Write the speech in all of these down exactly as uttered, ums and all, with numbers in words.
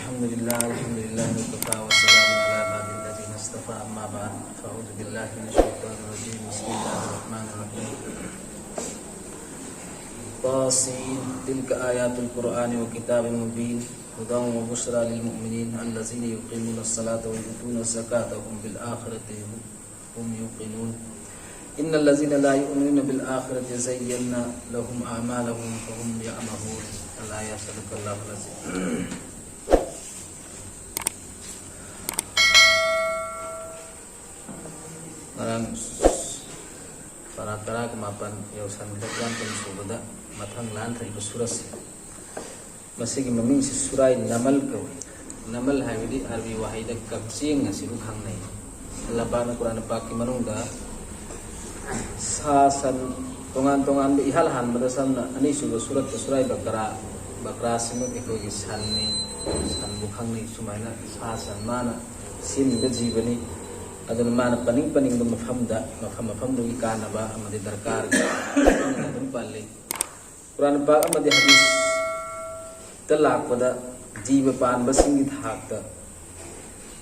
الحمد لله، الحمد لله وكفى وسلام على عباده الذين اصطفى، أما بعد، فأعوذ بالله من الشيطان الرجيم. بسم الله الرحمن الرحيم. طاسين. تلك آيات القرآن وكتاب مبين. هدى وبشرى للمؤمنين الذين يقيمون الصلاة ويؤتون الزكاة وهم بالآخرة هم هم يوقنون. إن الذين لا يؤمنون بالآخرة زينا لهم أعمالهم فهم يعمهون. الآية. صدق الله العظيم. Ngarang para tara kemapan yau san da kuan pemsuda matang lan tari basuras. ꯃꯁꯤꯒꯤ ꯃꯃꯤꯡꯁꯤ ꯁꯨꯔꯥꯏ ꯅꯃꯜ ꯀꯧꯏ꯫ ꯅꯃꯜ ꯍꯥꯏꯕꯗꯤ ꯑꯔꯕꯤ ꯋꯥꯍꯩꯗ ꯀꯛꯆꯦꯡ ꯑꯁꯤꯕꯨ ꯈꯪꯅꯩ꯫ ꯑꯜꯂꯥꯍ ꯄꯥꯛꯅ ꯀꯨꯔꯥꯟ ꯄꯥꯛꯀꯤ ꯃꯅꯨꯡꯗ ꯁꯥ ꯁꯟ ꯇꯣꯉꯥꯟ ꯇꯣꯉꯥꯟꯕ, ꯏꯍꯥꯟ ꯍꯥꯟꯕꯗ ꯁꯝꯅ ꯑꯅꯤꯁꯨꯕ ꯁꯨꯔꯠꯇ ꯁꯨꯔꯥꯏ ꯕꯀꯔꯥ, ꯕꯀꯔꯥꯁꯤꯃꯛ ꯑꯩꯈꯣꯏꯒꯤ ꯁꯟꯅꯤ, ꯁꯟꯕꯨ ꯈꯪꯅꯩ꯫ ꯁꯨꯃꯥꯏꯅ ꯁꯥ ꯁꯟ ꯃꯥꯅ ꯁꯦꯝꯃꯤꯕ ꯖꯤꯕꯅꯤ꯫ ꯑꯗꯨꯅ ꯃꯥꯅ ꯄꯟꯅꯤꯡ ꯄꯟꯅꯤꯡꯕ ꯃꯐꯝꯗ, ꯃꯐꯝ ꯃꯐꯝꯗꯨꯒꯤ ꯀꯥꯟꯅꯕ ꯑꯃꯗꯤ ꯗꯔꯀꯥꯔꯒꯤ ꯑꯗꯨꯝ ꯄꯜꯂꯤ꯫ ꯀꯨꯔꯥꯟ ꯄꯥꯛ ꯑꯃꯗꯤ ꯍꯗꯤꯁꯇ ꯂꯥꯛꯄꯗ ꯖꯤꯕ ꯄꯥꯟꯕꯁꯤꯡꯒꯤ ꯊꯥꯛꯇ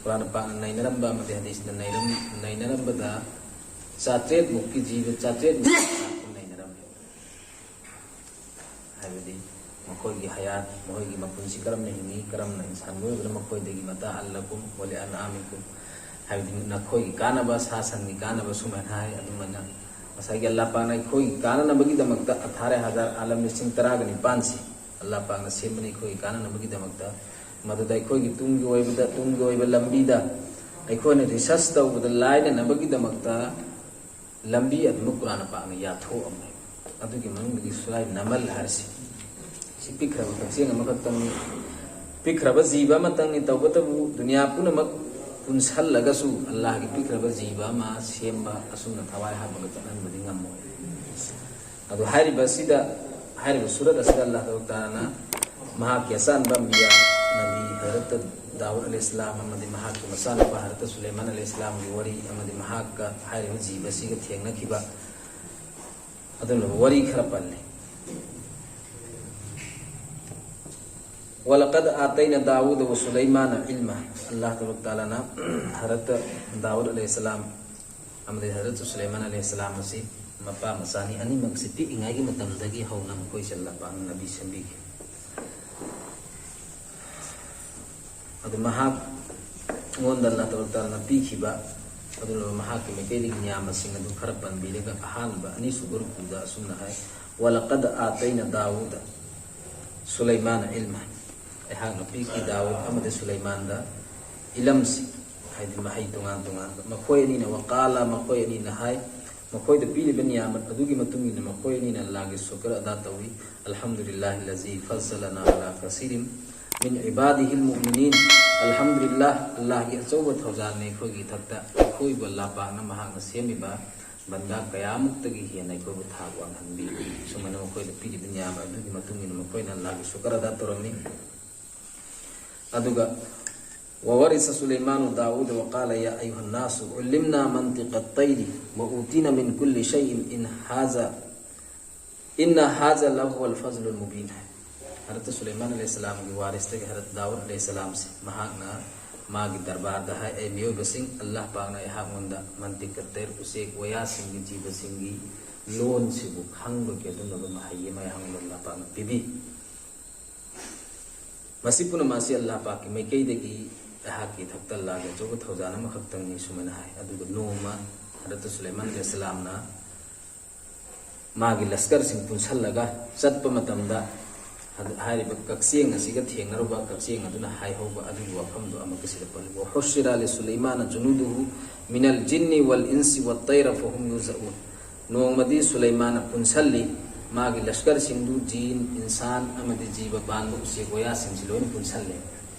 ꯀꯨꯔꯥꯟ ꯄꯥꯛꯅ ꯅꯩꯅꯔꯝꯕ ꯑꯃꯗꯤ ꯍꯗꯤꯁꯅ ꯅꯩꯔꯝ-, ꯅꯩꯅꯔꯝꯕꯗ ꯆꯥꯇ꯭ꯔꯦꯠꯃꯨꯛꯀꯤ ꯖꯤꯕ ꯆꯥꯇ꯭ꯔꯦꯠꯃꯨꯛꯀꯤ ꯊꯥꯛꯇ ꯅꯩꯅꯔꯝꯃꯤ꯫ ꯍꯥꯏꯕꯗꯤ ꯃꯈꯣꯏꯒꯤ ꯍꯌꯥꯠ, ꯃꯈꯣꯏꯒꯤ ꯃꯄꯨꯟꯁꯤ ꯀꯔꯝꯅ ꯍꯤꯡꯉꯤ, ꯀꯔꯝꯅ ꯏꯟꯁꯥꯟ ꯃꯤꯑꯣꯏꯕꯅ ꯃꯈꯣꯏꯗꯒꯤ ꯃꯇꯥ ꯑꯜꯂꯀꯨꯝ ꯋꯥꯂꯤ ꯑꯟ ꯑꯥꯃꯤꯀꯨꯝ, ꯍꯥꯏꯕꯗꯤ ꯅꯈꯣꯏꯒꯤ ꯀꯥꯟꯅꯕ, ꯁꯥ ꯁꯟꯒꯤ ꯀꯥꯟꯅꯕ, ꯁꯨꯃꯥꯏꯅ ꯍꯥꯏ꯫ ꯑꯗꯨꯃꯥꯏꯅ ꯉꯁꯥꯏꯒꯤ ꯑꯜꯂꯥꯍ ꯄꯥꯛꯅ ꯑꯩꯈꯣꯏꯒꯤ ꯀꯥꯟꯅꯅꯕꯒꯤꯗꯃꯛꯇ ꯑꯊꯥꯔꯦ ꯍꯖꯥꯔ ꯑꯥꯂꯝ ꯂꯤꯁꯤꯡ ꯇꯔꯥꯒ ꯅꯤꯄꯥꯟꯁꯤ ꯑꯜꯂꯥꯍ ꯄꯥꯛꯅ ꯁꯦꯝꯕꯅꯤ ꯑꯩꯈꯣꯏꯒꯤ ꯀꯥꯟꯅꯅꯕꯒꯤꯗꯃꯛꯇ꯫ ꯃꯗꯨꯗ ꯑꯩꯈꯣꯏꯒꯤ ꯇꯨꯡꯒꯤ ꯑꯣꯏꯕꯗ, ꯇꯨꯡꯒꯤ ꯑꯣꯏꯕ ꯂꯝꯕꯤꯗ ꯑꯩꯈꯣꯏꯅ ꯔꯤꯁꯔꯁ ꯇꯧꯕꯗ ꯂꯥꯏꯅꯅꯕꯒꯤꯗꯃꯛꯇ ꯂꯝꯕꯤ ꯑꯗꯨꯃꯛ ꯀꯨꯔꯥꯟ ꯄꯥꯛꯅ ꯌꯥꯊꯣꯛꯑꯝꯃꯦ꯫ ꯑꯗꯨꯒꯤ ꯃꯅꯨꯡꯗꯒꯤ ꯁꯨꯔꯥꯏ ꯅꯃꯜ ꯍꯥꯏꯔꯤꯁꯤ, ꯁꯤ ꯄꯤꯛꯈ꯭ꯔꯕ ꯀꯛꯆꯦꯡ ꯑꯃꯈꯛꯇꯪꯅꯤ꯫ ꯄꯤꯛꯈ꯭ꯔꯕ ꯖꯤꯕ ꯑꯃꯇꯪꯅꯤ꯫ ꯇꯧꯕꯇꯕꯨ ꯗꯨꯅꯤꯌꯥ ꯄꯨꯝꯅꯃꯛ ꯄꯨꯟꯁꯜꯂꯒꯁꯨ ꯑꯜꯂꯥꯍꯒꯤ ꯄꯤꯛꯈ꯭ꯔꯕ ꯖꯤꯕ ꯑꯃ ꯁꯦꯝꯕ ꯑꯁꯨꯝꯅ ꯊꯋꯥꯏ ꯍꯥꯞꯄꯒ ꯆꯠꯍꯟꯕꯗꯤ ꯉꯝꯃꯣꯏ꯫ ꯑꯗꯨ ꯍꯥꯏꯔꯤꯕ ꯑꯁꯤꯗ, ꯍꯥꯏꯔꯤꯕ ꯁꯨꯔꯠ ꯑꯁꯤꯗ ꯑꯜꯂꯥꯍ ꯇꯕꯥꯔꯛ ꯇꯥꯂꯥꯅ ꯃꯍꯥꯛꯀꯤ ꯑꯆꯥꯟꯕ ꯑꯝꯕꯤꯌꯥ ꯅꯕꯤ ꯍꯖꯔꯠ ꯗꯥꯎꯗ ꯑꯂꯩꯍꯤ ꯏꯁꯂꯥꯝ ꯑꯃꯗꯤ ꯃꯍꯥꯛꯀꯤ ꯃꯆꯥꯅꯨꯄꯥ ꯍꯖꯔꯠ ꯁꯨꯂꯩꯃꯥꯟ ꯑꯂꯩꯍꯤ ꯏꯁꯂꯥꯝꯒꯤ ꯋꯥꯔꯤ ꯑꯃꯗꯤ ꯃꯍꯥꯛꯀ ꯍꯥꯏꯔꯤꯕ ꯖꯤꯕ ꯑꯁꯤꯒ ꯊꯦꯡꯅꯈꯤꯕ ꯑꯗꯨꯒꯨꯝꯂꯕ ꯋꯥꯔꯤ ꯈꯔ ꯄꯜꯂꯤ꯫ ولقد آتينا داود وسليمان علما. ꯑꯜꯂꯥꯍ ꯇꯕꯥꯔꯛ ꯇꯥꯂꯥꯅ ꯍꯔꯠꯇ ꯗꯥꯎꯗ ꯑꯂꯩꯍꯤꯁꯁꯂꯥꯝ ꯑꯃꯗꯤ ꯍꯔꯠꯇ ꯁꯨꯂꯩꯃꯥꯟ ꯑꯂꯩꯍꯤꯁꯁꯂꯥꯝ ꯑꯁꯤ ꯃꯄꯥ ꯃꯆꯥꯅꯤ ꯑꯅꯤꯃꯛꯁꯤ ꯄꯤꯛꯏꯉꯩꯒꯤ ꯃꯇꯝꯗꯒꯤ ꯍꯧꯅ ꯃꯈꯣꯏꯁꯦ ꯑꯜꯂꯥꯍ ꯄꯥꯛꯅ ꯅꯕꯤ ꯁꯦꯝꯕꯤꯈꯤ꯫ ꯑꯗꯨ ꯃꯍꯥꯛ ꯑꯩꯉꯣꯟꯗ ꯑꯜꯂꯥꯍ ꯇꯕꯥꯔꯛ ꯇꯥꯂꯥꯅ ꯄꯤꯈꯤꯕ ꯑꯗꯨꯒꯨꯝꯂꯕ ꯃꯍꯥꯛꯀꯤ ꯃꯥꯏꯀꯩꯗꯒꯤ ꯅꯤꯌꯥꯃꯁꯤꯡ ꯑꯗꯨ ꯈꯔ ꯄꯟꯕꯤꯔꯒ, ꯑꯍꯥꯟꯕ ꯑꯅꯤꯁꯨꯕ ꯔꯨꯀꯨꯗ ꯑꯁꯨꯝꯅ ꯍꯥꯏ: ولقد آتينا داود سليمان علما. ꯑꯩꯍꯥꯛꯅ ꯄꯤꯈꯤ ꯗꯥꯎꯗ ꯑꯃꯗꯤ ꯁꯨꯂꯩꯃꯥꯟꯗ ꯏꯂꯝꯁꯤꯡ, ꯍꯥꯏꯗꯤ ꯃꯍꯩ ꯇꯣꯉꯥꯟ ꯇꯣꯉꯥꯟꯕ꯫ ꯃꯈꯣꯏ ꯑꯅꯤꯅ, وقالا, ꯃꯈꯣꯏ ꯑꯅꯤꯅ ꯍꯥꯏ, ꯃꯈꯣꯏꯗ ꯄꯤꯔꯤꯕ ꯅꯤꯌꯥꯃꯠ ꯑꯗꯨꯒꯤ ꯃꯇꯨꯡ ꯏꯟꯅ ꯃꯈꯣꯏ ꯑꯅꯤꯅ ꯑꯜꯂꯥꯍꯒꯤ ꯁꯨꯀꯔ ꯑꯗꯥ ꯇꯧꯏ꯫ الحمد لله الذي فضلنا على كثير من عباده المؤمنين. ꯑꯜꯍꯝꯗꯨꯂꯤꯜꯂꯥꯍ, ꯑꯜꯂꯥꯍꯒꯤ ꯑꯆꯧꯕ ꯊꯧꯖꯥꯜꯅꯤ ꯑꯩꯈꯣꯏꯒꯤ ꯏꯊꯛꯇ, ꯑꯩꯈꯣꯏꯕꯨ ꯑꯜꯂꯥꯍ ꯄꯥꯛꯅ ꯃꯍꯥꯛꯅ ꯁꯦꯝꯃꯤꯕ ꯕꯟꯗꯥ ꯀꯌꯥꯃꯨꯛꯇꯒꯤ ꯍꯦꯟꯅ ꯑꯩꯈꯣꯏꯕꯨ ꯊꯥꯛ ꯋꯥꯡꯍꯟꯕꯤ꯫ ꯁꯨꯃꯥꯏꯅ ꯃꯈꯣꯏꯗ ꯄꯤꯔꯤꯕ ꯅꯤꯌꯥꯃꯠ ꯑꯗꯨꯒꯤ ꯃꯇꯨꯡ ꯏꯟꯅ ꯃꯈꯣꯏꯅ ꯑꯜꯂꯥꯍꯒꯤ ꯁꯨꯀꯔ ꯑꯗꯥ ꯇꯧꯔꯝꯃꯤ꯫ ꯑꯗꯨꯒ وورث سليمان داود وقال يا أيها الناس علمنا منطق الطير وأوتينا من كل شيء إن هذا إن هذا لهو الفضل المبين. ꯍꯔꯠꯇ ꯁꯨꯂꯩꯃꯥꯟ ꯑꯂꯩꯍꯤꯁꯁꯂꯥꯝꯒꯤ ꯋꯥꯔꯤꯁꯇꯒꯤ ꯍꯔꯠ ꯗꯥꯎꯗ ꯑꯂꯩꯍꯤꯁꯁꯂꯥꯝꯁꯦ ꯃꯍꯥꯛꯅ ꯃꯥꯒꯤ ꯗꯔꯕꯥꯔꯗ ꯍꯥꯏ: "ꯑꯩ ꯃꯤꯑꯣꯏꯕꯁꯤꯡ, ꯑꯜꯂꯥꯍ ꯄꯥꯛꯅ ꯑꯩꯍꯥꯛꯉꯣꯟꯗ ꯃꯟꯇꯤꯛꯀ ꯇꯩꯔ, ꯎꯆꯦꯛ ꯋꯥꯌꯥꯁꯤꯡꯒꯤ, ꯖꯤꯕꯁꯤꯡꯒꯤ ꯂꯣꯟꯁꯤꯕꯨ ꯈꯪꯕꯒꯤ ꯑꯗꯨꯝꯂꯕ ꯃꯍꯩ ꯑꯃ ꯑꯩꯍꯥꯛꯉꯣꯟꯗ ꯑꯜꯂꯥꯍ ꯄꯥꯛꯅ ꯄꯤꯕꯤ꯫ ꯃꯁꯤ ꯄꯨꯝꯅꯃꯛ ꯑꯁꯤ ꯑꯜꯂꯥꯍ ꯄꯥꯛꯀꯤ ꯃꯥꯏꯀꯩꯗꯒꯤ ꯑꯩꯍꯥꯛꯀꯤ ꯏꯊꯛꯇ ꯑꯜꯂꯥꯍꯒꯤ ꯑꯆꯧꯕ ꯊꯧꯖꯥꯜ ꯑꯃꯈꯛꯇꯪꯅꯤ", ꯁꯨꯃꯥꯏꯅ ꯍꯥꯏ꯫ ꯑꯗꯨꯒ ꯅꯣꯡꯃ ꯍꯔꯠꯇ ꯁꯨꯂꯩꯃꯥꯟ ꯑꯂꯩꯍꯤꯁꯁꯂꯥꯝꯅ ꯃꯥꯒꯤ ꯂꯁꯀꯔꯁꯤꯡ ꯄꯨꯟꯁꯜꯂꯒ ꯆꯠꯄ ꯃꯇꯝꯗ, ꯍꯥꯏꯔꯤꯕ ꯀꯛꯆꯦꯡ ꯑꯁꯤꯒ ꯊꯦꯡꯅꯔꯨꯕ, ꯀꯛꯆꯦꯡ ꯑꯗꯨꯅ ꯍꯥꯏꯍꯧꯕ ꯑꯗꯨꯒꯤ ꯋꯥꯐꯝꯗꯨ ꯑꯃꯨꯛꯀ ꯁꯤꯗ ꯄꯜꯂꯤ: "وحشر لسليمان جنوده من الجن والإنس والطير فهم يوزعون." ꯅꯣꯡꯃꯗꯤ ꯁꯨꯂꯩꯃꯥꯟꯅ ꯄꯨꯟꯁꯜꯂꯤ ꯃꯥꯒꯤ ꯂꯁꯀꯔꯁꯤꯡꯗꯨ, ꯖꯤꯟ, ꯏꯟꯁꯥꯟ ꯑꯃꯗꯤ ꯖꯤꯕ ꯄꯥꯟꯕ ꯎꯆꯦꯛ ꯋꯥꯌꯥꯁꯤꯡꯁꯤ ꯂꯣꯏꯅ ꯄꯨꯟꯁꯜꯂꯤ꯫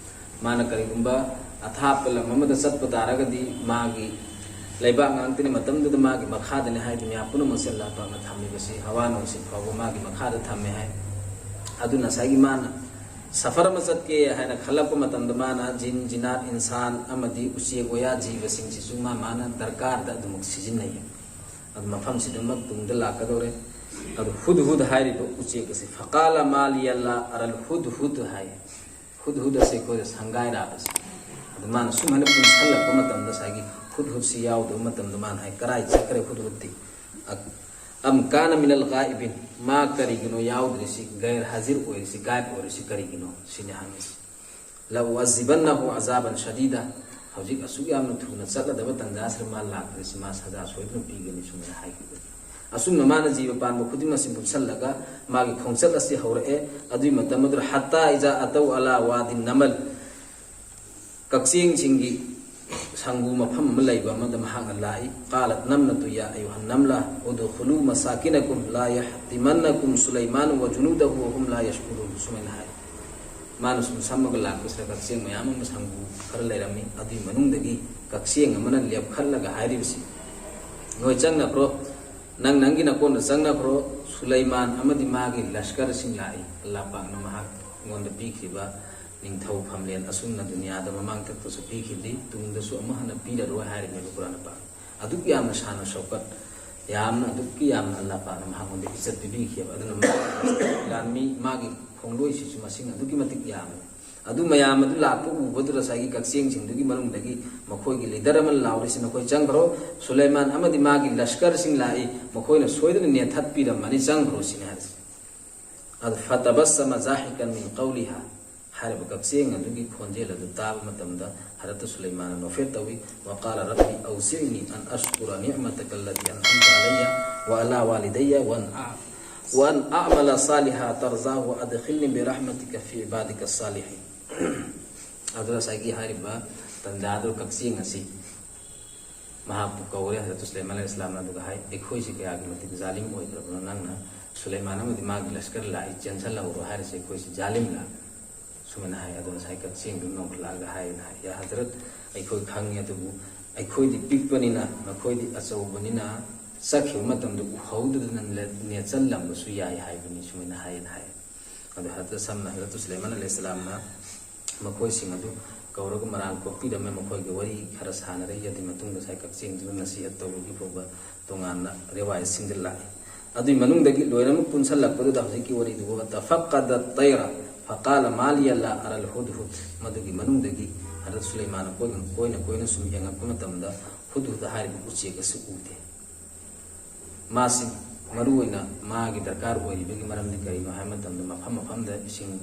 ꯃꯥꯅ ꯀꯔꯤꯒꯨꯝꯕ ꯑꯊꯥꯞꯄ ꯂꯝ ꯑꯃꯗ ꯆꯠꯄ ꯇꯥꯔꯒꯗꯤ, ꯃꯥꯒꯤ ꯂꯩꯕꯥꯛ ꯉꯥꯛꯇꯅꯤ, ꯃꯇꯝꯗꯨꯗ ꯃꯥꯒꯤ ꯃꯈꯥꯗꯅꯤ ꯍꯥꯏꯗꯨꯅꯤ, ꯄꯨꯝꯅꯃꯛꯁꯦ ꯑꯜꯂꯥꯍ ꯄꯥꯛꯅ ꯊꯝꯃꯤꯕꯁꯤ, ꯍꯋꯥ ꯅꯨꯡꯁꯤꯠ ꯐꯥꯎꯕ ꯃꯥꯒꯤ ꯃꯈꯥꯗ ꯊꯝꯃꯦ ꯍꯥꯏ꯫ ꯑꯗꯨꯅ ꯉꯁꯥꯏꯒꯤ ꯃꯥꯅ ꯁꯐꯔ ꯑꯃ ꯆꯠꯀꯦ ꯍꯥꯏꯅ ꯈꯜꯂꯛꯄ ꯃꯇꯝꯗ, ꯃꯥꯅ ꯖꯤꯟ, ꯖꯤꯅꯥꯠ, ꯏꯟꯁꯥꯟ ꯑꯃꯗꯤ ꯎꯆꯦꯛ ꯋꯥꯌꯥ ꯖꯤꯕꯁꯤꯡꯁꯤꯁꯨ ꯃꯥ ꯃꯥꯅ ꯗꯔꯀꯥꯔꯗ ꯑꯗꯨꯃꯛ ꯁꯤꯖꯤꯟꯅꯩ꯫ ꯑꯗꯨ ꯃꯐꯝꯁꯤꯗꯃꯛ ꯇꯨꯡꯗ ꯂꯥꯛꯀꯗꯧꯔꯦ꯫ ꯑꯗꯨ ꯍꯨꯗ ꯍꯨꯗ ꯍꯥꯏꯔꯤꯕ ꯎꯆꯦꯛ ꯑꯁꯤ, "ꯐꯀꯥꯂ ꯃꯥ ꯂꯤꯌ ꯂꯥ ꯑꯔꯜ ꯍꯨꯗ ꯍꯨꯗ" ꯍꯥꯏ꯫ ꯍꯨꯗ ꯍꯨꯗ ꯑꯁꯤ ꯑꯩꯈꯣꯏꯗ ꯁꯪꯒꯥꯏꯔꯥꯕꯁꯤ꯫ ꯑꯗꯨ ꯃꯥꯅ ꯁꯨꯃꯥꯏꯅ ꯄꯨꯟꯁꯜꯂꯛꯄ ꯃꯇꯝꯗ, ꯉꯁꯥꯏꯒꯤ ꯍꯨꯗ ꯍꯨꯗꯁꯤ ꯌꯥꯎꯗꯕ ꯃꯇꯝꯗ ꯃꯥꯅ ꯍꯥꯏ, "ꯀꯔꯥꯏ ꯆꯠꯈ꯭ꯔꯦ ꯍꯨꯗ ꯍꯨꯗꯇꯤ? ꯑꯝ ꯀꯥꯅ ꯃꯤꯅꯜ ꯒꯥꯏꯕꯤꯟ, ꯃꯥ ꯀꯔꯤꯒꯤꯅꯣ ꯌꯥꯎꯗ꯭ꯔꯤꯁꯤ, ꯒꯩꯔ ꯍꯥꯖꯤꯔ ꯑꯣꯏꯔꯤꯁꯤ, ꯒꯥꯏꯕ ꯑꯣꯏꯔꯤꯁꯤ ꯀꯔꯤꯒꯤꯅꯣ?" ꯁꯤꯅꯤ ꯍꯪꯉꯤꯁꯤ꯫ "ꯂ ꯎꯑꯖꯤꯕꯟꯅꯍꯨ ꯑꯖꯥꯕꯟ ꯁꯗꯤꯗ", ꯍꯧꯖꯤꯛ ꯑꯁꯨꯛ ꯌꯥꯝꯅ ꯊꯨꯅ ꯆꯠꯂꯗꯕ ꯇꯟꯖꯥꯁꯤꯗ ꯃꯥ ꯂꯥꯛꯇ꯭ꯔꯤꯁꯤ ꯃꯥ ꯁꯖꯥ ꯁꯣꯏꯗꯅ ꯄꯤꯒꯅꯤ, ꯁꯨꯃꯥꯏꯅ ꯍꯥꯏꯈꯤꯕꯅꯤ꯫ ꯑꯁꯨꯝꯅ ꯃꯥꯅ ꯖꯤꯕ ꯄꯥꯟꯕ ꯈꯨꯗꯤꯡꯃꯛꯁꯤ ꯄꯨꯟꯁꯜꯂꯒ ꯃꯥꯒꯤ ꯈꯣꯡꯆꯠ ꯑꯁꯤ ꯍꯧꯔꯛꯑꯦ꯫ ꯑꯗꯨꯒꯤ ꯃꯇꯝ ꯑꯗꯨꯗ ꯍꯠꯇꯥ ꯏꯖꯥ ꯑꯇꯧ ꯑꯂꯥ ꯋꯥꯗꯤꯟ ꯅꯃꯜ, ꯀꯛꯆꯦꯡꯁꯤꯡꯒꯤ ꯁꯪꯒꯨ ꯃꯐꯝ ꯑꯃ ꯂꯩꯕ ꯑꯃꯗ ꯃꯍꯥꯛꯅ ꯂꯥꯛꯏ꯫ "ꯀꯥꯂꯠ ꯅꯝꯅꯇꯨ ꯌꯥ ꯑꯌꯨꯍꯟ ꯅꯝꯂꯥ ꯎꯗꯨꯈꯨꯂꯨ ꯃꯁꯥꯀꯤꯅꯀꯨꯝ ꯂꯥ ꯌꯥꯍꯇꯤꯃꯟꯅꯀꯨꯝ ꯁꯨꯂꯩꯃꯥꯟ ꯋꯥ ꯖꯨꯅꯨꯗꯍꯨ ꯋꯥꯍꯨꯝ ꯂꯥ ꯌꯥꯁꯀꯨꯔꯨꯟ", ꯁꯨꯃꯥꯏꯅ ꯍꯥꯏ꯫ ꯃꯥꯅ ꯁꯨꯝ ꯁꯝꯃꯒ ꯂꯥꯛꯄꯁꯤꯗ ꯀꯛꯆꯦꯡ ꯃꯌꯥꯝ ꯑꯃ ꯁꯪꯒꯨ ꯈꯔ ꯂꯩꯔꯝꯃꯤ꯫ ꯑꯗꯨꯒꯤ ꯃꯅꯨꯡꯗꯒꯤ ꯀꯛꯆꯦꯡ ꯑꯃꯅ ꯂꯦꯞꯈꯠꯂꯒ ꯍꯥꯏꯔꯤꯕꯁꯤ, "ꯅꯣꯏ ꯆꯪꯅꯈ꯭ꯔꯣ, ꯅꯪ ꯅꯪꯒꯤ ꯅꯀꯣꯟꯗ ꯆꯪꯅꯈ꯭ꯔꯣ, ꯁꯨꯂꯩꯃꯥꯟ ꯑꯃꯗꯤ ꯃꯥꯒꯤ ꯂꯁꯀꯔꯁꯤꯡ ꯂꯥꯛꯏ꯫ ꯑꯜꯂꯥꯍ ꯄꯥꯛꯅ ꯃꯍꯥꯛꯉꯣꯟꯗ ꯄꯤꯈꯤꯕ ꯅꯤꯡꯊꯧ ꯐꯝꯂꯦꯟ ꯑꯁꯨꯝꯅ ꯗꯨꯅꯤꯌꯥꯗ ꯃꯃꯥꯡꯊꯛꯇꯁꯨ ꯄꯤꯈꯤꯕꯗꯤ ꯇꯨꯡꯗꯁꯨ ꯑꯃꯨꯛ ꯍꯟꯅ ꯄꯤꯔꯔꯣꯏ" ꯍꯥꯏꯔꯤꯕꯅꯦꯕ ꯀꯨꯔꯥꯟ ꯄꯥꯛ꯫ ꯑꯗꯨꯛ ꯌꯥꯝꯅ ꯁꯥꯟꯅ ꯁꯧꯀꯠ, ꯌꯥꯝꯅ ꯑꯗꯨꯛꯀꯤ ꯌꯥꯝꯅ ꯑꯜꯂꯥꯍ ꯄꯥꯛꯅ ꯃꯍꯥꯛꯉꯣꯟꯗ ꯏꯖꯠ ꯄꯤꯕꯤꯈꯤꯑꯕ꯫ ꯑꯗꯨꯅ ꯃꯥꯒꯤ ꯂꯥꯟꯃꯤ, ꯃꯥꯒꯤ ꯈꯣꯡꯂꯣꯏꯁꯤꯁꯨ ꯃꯁꯤꯡ ꯑꯗꯨꯛꯀꯤ ꯃꯇꯤꯛ ꯌꯥꯝꯃꯤ꯫ ꯑꯗꯨ ꯃꯌꯥꯝ ꯑꯗꯨ ꯂꯥꯛꯄ ꯎꯕꯗꯨꯗ ꯉꯁꯥꯏꯒꯤ ꯀꯛꯆꯦꯡꯁꯤꯡꯗꯨꯒꯤ ꯃꯅꯨꯡꯗꯒꯤ ꯃꯈꯣꯏꯒꯤ ꯂꯤꯗꯔ ꯑꯃꯅ ꯂꯥꯎꯔꯤꯁꯤ, "ꯅꯈꯣꯏ ꯆꯪꯈ꯭ꯔꯣ, ꯁꯨꯂꯩꯃꯥꯟ ꯑꯃꯗꯤ ꯃꯥꯒꯤ ꯂꯁꯀꯔꯁꯤꯡ ꯂꯥꯛꯏ, ꯃꯈꯣꯏꯅ ꯁꯣꯏꯗꯅ ꯅꯦꯠꯊꯠꯄꯤꯔꯝꯃꯅꯤ, ꯆꯪꯈ꯭ꯔꯣ" ꯁꯤꯅꯤ ꯍꯥꯏꯔꯤꯁꯦ꯫ ꯑꯗꯨ "ꯐꯇꯕꯁꯁꯃ ꯖꯥꯍꯤꯀꯟ ꯃꯤꯟ ꯀꯧꯂꯤꯍꯥ" ꯍꯥꯏꯔꯤꯕ ꯀꯛꯆꯦꯡ ꯑꯗꯨꯒꯤ ꯈꯣꯟꯖꯦꯜ ꯑꯗꯨ ꯇꯥꯕ ꯃꯇꯝꯗ ꯍꯖꯔꯠ ꯁꯨꯂꯩꯃꯥꯟꯅ ꯅꯣꯛꯐꯦꯠ ꯇꯧꯏ꯫ "ꯋꯥꯀꯥꯂ ꯔꯕꯤ ꯑꯧꯁꯤꯛꯅꯤ ꯑꯟ ꯑꯁꯀꯨꯔ ꯅꯤꯃꯇꯀ ꯂꯇꯤ ꯑꯟ ꯑꯝꯇ ꯑꯂꯩꯌ ꯋ ꯑꯂꯥ ꯋꯥꯂꯤꯗꯩꯌ ꯋ ꯑꯟ ꯑ-, ꯋ ꯑꯟ ꯑꯃꯂ ꯁꯥꯂꯤꯍꯥ ꯇꯔꯖꯥ ꯋ ꯑꯗꯈꯤꯜꯅꯤ ꯕꯤꯔꯍꯃꯇꯤꯀ ꯐꯤ ꯏꯕꯥꯗꯤꯀ ꯁꯥꯂꯤꯍꯤꯟ"꯫ ꯑꯗꯨ ꯉꯁꯥꯏꯒꯤ ꯍꯥꯏꯔꯤꯕ ꯇꯟꯖꯥꯗꯨ ꯀꯛꯆꯦꯡ ꯑꯁꯤ ꯃꯍꯥꯛꯄꯨ ꯀꯧꯔꯦ ꯍꯖꯔꯠ ꯁꯨꯂꯩꯃꯥꯟ ꯑꯂꯩꯍꯤ ꯏꯁꯂꯥꯝꯅ, ꯑꯗꯨꯒ ꯍꯥꯏ, "ꯑꯩꯈꯣꯏꯁꯤ ꯀꯌꯥꯒꯤ ꯃꯇꯤꯛ ꯖꯥꯂꯤꯝ ꯑꯣꯏꯈ꯭ꯔꯕꯅꯣ, ꯅꯪꯅ ꯁꯨꯂꯩꯃꯥꯟ ꯑꯃꯗꯤ ꯃꯥꯒꯤ ꯂꯁꯀꯔ ꯂꯥꯛꯏ, ꯆꯦꯟꯁꯤꯜꯍꯧꯔꯣ ꯍꯥꯏꯔꯤꯁꯤ, ꯑꯩꯈꯣꯏꯁꯤ ꯖꯥꯂꯤꯝꯂ?" ꯁꯨꯃꯥꯏꯅ ꯍꯥꯏ꯫ ꯑꯗꯣ ꯉꯁꯥꯏ ꯀꯛꯆꯦꯡꯗꯨ ꯅꯣꯡꯈꯠꯂꯛꯑꯒ ꯍꯥꯏꯌꯦꯅ ꯍꯥꯏ, "ꯌꯥ ꯍꯖꯔꯠ, ꯑꯩꯈꯣꯏ ꯈꯪꯉꯤ, ꯑꯗꯨꯕꯨ ꯑꯩꯈꯣꯏꯗꯤ ꯄꯤꯛꯄꯅꯤꯅ, ꯅꯈꯣꯏꯗꯤ ꯑꯆꯧꯕꯅꯤꯅ, ꯆꯠꯈꯤꯕ ꯃꯇꯝꯗ ꯎꯍꯧꯗꯗꯅ ꯅꯦꯠꯆꯜꯂꯝꯕꯁꯨ ꯌꯥꯏ ꯍꯥꯏꯕꯅꯤ", ꯁꯨꯃꯥꯏꯅ ꯍꯥꯏꯌꯦꯅ ꯍꯥꯏ꯫ ꯑꯗꯣ ꯍꯖꯔꯠ ꯁꯝꯅ ꯍꯖꯔꯠ ꯁꯨꯂꯩꯃꯥꯟ ꯑꯂꯩꯍꯤ ꯏꯁꯂꯥꯝꯅ ꯃꯈꯣꯏꯁꯤꯡ ꯑꯗꯨ ꯀꯧꯔꯒ ꯃꯔꯥꯜ ꯀꯣꯛꯄꯤꯔꯝꯃꯦ, ꯃꯈꯣꯏꯒꯤ ꯋꯥꯔꯤ ꯈꯔ ꯁꯥꯟꯅꯔꯦ꯫ ꯑꯗꯨꯒꯤ ꯃꯇꯨꯡꯗ ꯉꯁꯥꯏ ꯀꯛꯆꯦꯡꯗꯨꯅ ꯅꯁꯤꯍꯠ ꯇꯧꯕꯒꯤ ꯐꯥꯎꯕ ꯇꯣꯉꯥꯟꯅ ꯔꯦꯋꯥꯌꯠꯁꯤꯡꯗ ꯂꯥꯛꯏ꯫ ꯑꯗꯨꯒꯤ ꯃꯅꯨꯡꯗꯒꯤ ꯂꯣꯏꯅꯃꯛ ꯄꯨꯟꯁꯜꯂꯛꯄꯗꯨꯗ ꯍꯧꯖꯤꯛꯀꯤ ꯋꯥꯔꯤꯗꯨꯕꯨ, "ꯇꯐꯛꯀꯗ ꯇꯩꯔ ꯐꯀꯥꯂ ꯃꯥꯂꯤꯌ ꯂꯥ ꯑꯔꯜ ꯍꯨꯗꯍꯨꯗ", ꯃꯗꯨꯒꯤ ꯃꯅꯨꯡꯗꯒꯤ ꯍꯖꯔꯠ ꯁꯨꯂꯩꯃꯥꯟꯅ ꯀꯣꯏꯅ ꯀꯣꯏꯅ ꯀꯣꯏꯅ ꯁꯨꯝ ꯌꯦꯡꯉꯛꯄ ꯃꯇꯝꯗ ꯍꯨꯗꯍꯨꯗ ꯍꯥꯏꯔꯤꯕ ꯎꯆꯦꯛ ꯑꯁꯤ ꯎꯗꯦ꯫ ꯃꯥꯁꯤ ꯃꯔꯨꯑꯣꯏꯅ ꯃꯥꯒꯤ ꯗꯔꯀꯥꯔ ꯑꯣꯏꯔꯤꯕꯒꯤ ꯃꯔꯝꯗꯤ ꯀꯔꯤꯅꯣ ꯍꯥꯏꯕ ꯃꯇꯝꯗ, ꯃꯐꯝ ꯃꯐꯝꯗ ꯏꯁꯤꯡ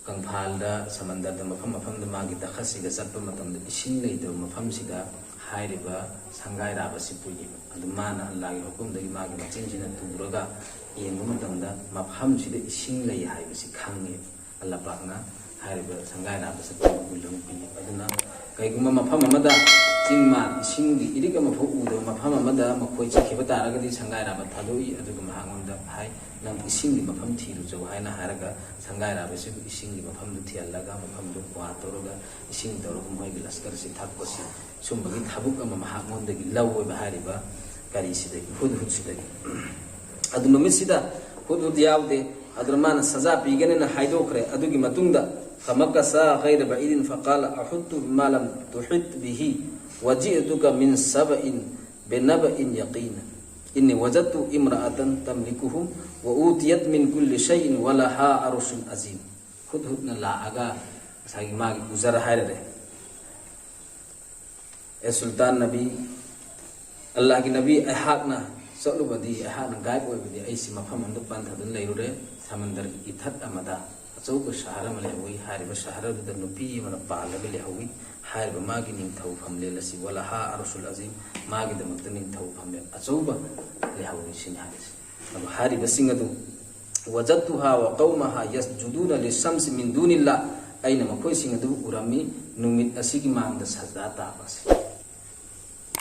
ꯀꯪꯐꯥꯜꯗ, ꯁꯃꯟꯗꯔꯗ, ꯃꯐꯝ ꯃꯐꯝꯗ ꯃꯥꯒꯤ ꯗꯈꯠꯁꯤꯗ ꯆꯠꯄ ꯃꯇꯝꯗ ꯏꯁꯤꯡ ꯂꯩꯇꯕ ꯃꯐꯝꯁꯤꯗ ꯍꯥꯏꯔꯤꯕ ꯁꯪꯒꯥꯏꯔꯥꯕ ꯑꯁꯤ ꯄꯨꯏꯌꯦꯕ꯫ ꯑꯗꯨ ꯃꯥꯅ ꯑꯜꯂꯥꯍꯒꯤ ꯍꯨꯀꯨꯝꯗꯒꯤ ꯃꯥꯒꯤ ꯃꯆꯤꯟꯁꯤꯅ ꯇꯨꯔꯒ ꯌꯦꯡꯕ ꯃꯇꯝꯗ ꯃꯐꯝꯁꯤꯗ ꯏꯁꯤꯡ ꯂꯩ ꯍꯥꯏꯕꯁꯤ ꯈꯪꯉꯦ꯫ ꯑꯜꯂꯥꯍ ꯄꯥꯛꯅ ꯍꯥꯏꯔꯤꯕ ꯁꯪꯒꯥꯏꯔꯥꯕ ꯆꯠꯄꯒꯤ ꯃꯒꯨꯟ ꯑꯃ ꯄꯤꯌꯦꯕ꯫ ꯑꯗꯨꯅ ꯀꯩꯒꯨꯝꯕ ꯃꯐꯝ ꯑꯃꯗ ꯆꯤꯡ ꯃꯥꯟ ꯏꯁꯤꯡꯒꯤ ꯏꯔꯤꯛ ꯑꯃꯐꯥꯎ ꯎꯗꯕ ꯃꯐꯝ ꯑꯃꯗ ꯃꯈꯣꯏ ꯆꯠꯈꯤꯕ ꯇꯥꯔꯒꯗꯤ ꯁꯪꯒꯥꯏꯔꯥꯕ ꯊꯥꯗꯣꯛꯏ, ꯑꯗꯨꯒ ꯃꯍꯥꯛꯉꯣꯟꯗ ꯍꯥꯏ, "ꯅꯪ ꯏꯁꯤꯡꯒꯤ ꯃꯐꯝ ꯊꯤꯔꯨꯆꯣ" ꯍꯥꯏꯅ ꯍꯥꯏꯔꯒ ꯁꯪꯒꯥꯏꯔꯥꯕꯁꯤꯕꯨ ꯏꯁꯤꯡꯒꯤ ꯃꯐꯝꯗꯨ ꯊꯤꯍꯜꯂꯒ ꯃꯐꯝꯗꯨ ꯀ꯭ꯋꯥ ꯇꯧꯔꯒ ꯏꯁꯤꯡ ꯇꯧꯔꯒ ꯃꯣꯏꯒꯤ ꯂꯁꯀꯔꯁꯤ ꯊꯛꯄꯁꯤ, ꯁꯨꯝꯕꯒꯤ ꯊꯕꯛ ꯑꯃ ꯃꯍꯥꯛꯉꯣꯟꯗꯒꯤ ꯂꯧꯋꯦꯕ ꯍꯥꯏꯔꯤꯕ ꯀꯔꯤꯁꯤꯗꯒꯤ, ꯍꯨꯗꯍꯨꯗꯁꯤꯗꯒꯤ꯫ ꯑꯗꯨ ꯅꯨꯃꯤꯠꯁꯤꯗ ꯍꯨꯗꯍꯨꯗ ꯌꯥꯎꯗꯦ꯫ ꯑꯗꯨꯅ ꯃꯥꯅ ꯁꯖꯥ ꯄꯤꯒꯅꯤꯅ ꯍꯥꯏꯗꯣꯛꯈ꯭ꯔꯦ꯫ ꯑꯗꯨꯒꯤ ꯃꯇꯨꯡꯗ فمكث غير بعيد فقال أحط بما لم تحط به وجئتك من سبأ بنبأ يقين إني وجدت امرأة تملكهم وأوتيت من كل شيء ولها عرش عظيم. ꯍꯨꯗꯍꯨꯗꯅ ꯂꯥꯛꯑꯒ ꯉꯁꯥꯏꯒꯤ ꯃꯥꯒꯤ ꯎꯖꯔ ꯍꯥꯏꯔꯔꯦ꯫ "ꯑꯦ ꯁꯨꯜꯇꯥꯟ ꯅꯕꯤ, ꯑꯜꯂꯥꯍꯒꯤ ꯅꯕꯤ, ꯑꯩꯍꯥꯛꯅ ꯆꯠꯂꯨꯕꯗꯤ, ꯑꯩꯍꯥꯛꯅ ꯒꯥꯏꯗ ꯑꯣꯏꯕꯗꯤ ꯑꯩꯁꯤ ꯃꯐꯝ ꯑꯃꯗ ꯄꯟꯊꯗꯨꯅ ꯂꯩꯔꯨꯔꯦ, ꯁꯃꯟꯗꯔꯒꯤ ꯏꯊꯠ ꯑꯃꯗ ꯑꯆꯧꯕ ꯁꯍꯔ ꯑꯃ ꯂꯩꯍꯧꯋꯤ꯫ ꯍꯥꯏꯔꯤꯕ ꯁꯍꯔ ꯑꯗꯨꯗ ꯅꯨꯄꯤ ꯑꯃꯅ ꯄꯥꯜꯂꯒ ꯂꯩꯍꯧꯋꯤ꯫ ꯍꯥꯏꯔꯤꯕ ꯃꯥꯒꯤ ꯅꯤꯡꯊꯧ ꯐꯝꯂꯦꯟ ꯑꯁꯤ, ولها عرش عظيم, ꯃꯥꯒꯤꯗꯃꯛꯇ ꯅꯤꯡꯊꯧ ꯐꯝꯂꯦꯟ ꯑꯆꯧꯕ ꯂꯩꯍꯧꯋꯤ" ꯁꯤꯅꯤ ꯍꯥꯏꯔꯤꯁꯦ꯫ ꯑꯗꯨ ꯍꯥꯏꯔꯤꯕꯁꯤꯡ ꯑꯗꯨ, وجدتها وقومها يسجدون للشمس من دون الله, ꯑꯩꯅ ꯃꯈꯣꯏꯁꯤꯡ ꯑꯗꯨ ꯎꯔꯝꯃꯤ, ꯅꯨꯃꯤꯠ ꯑꯁꯤꯒꯤ ꯃꯥꯡꯗ ꯁꯖꯗꯥ ꯇꯥꯕ ꯑꯁꯤ꯫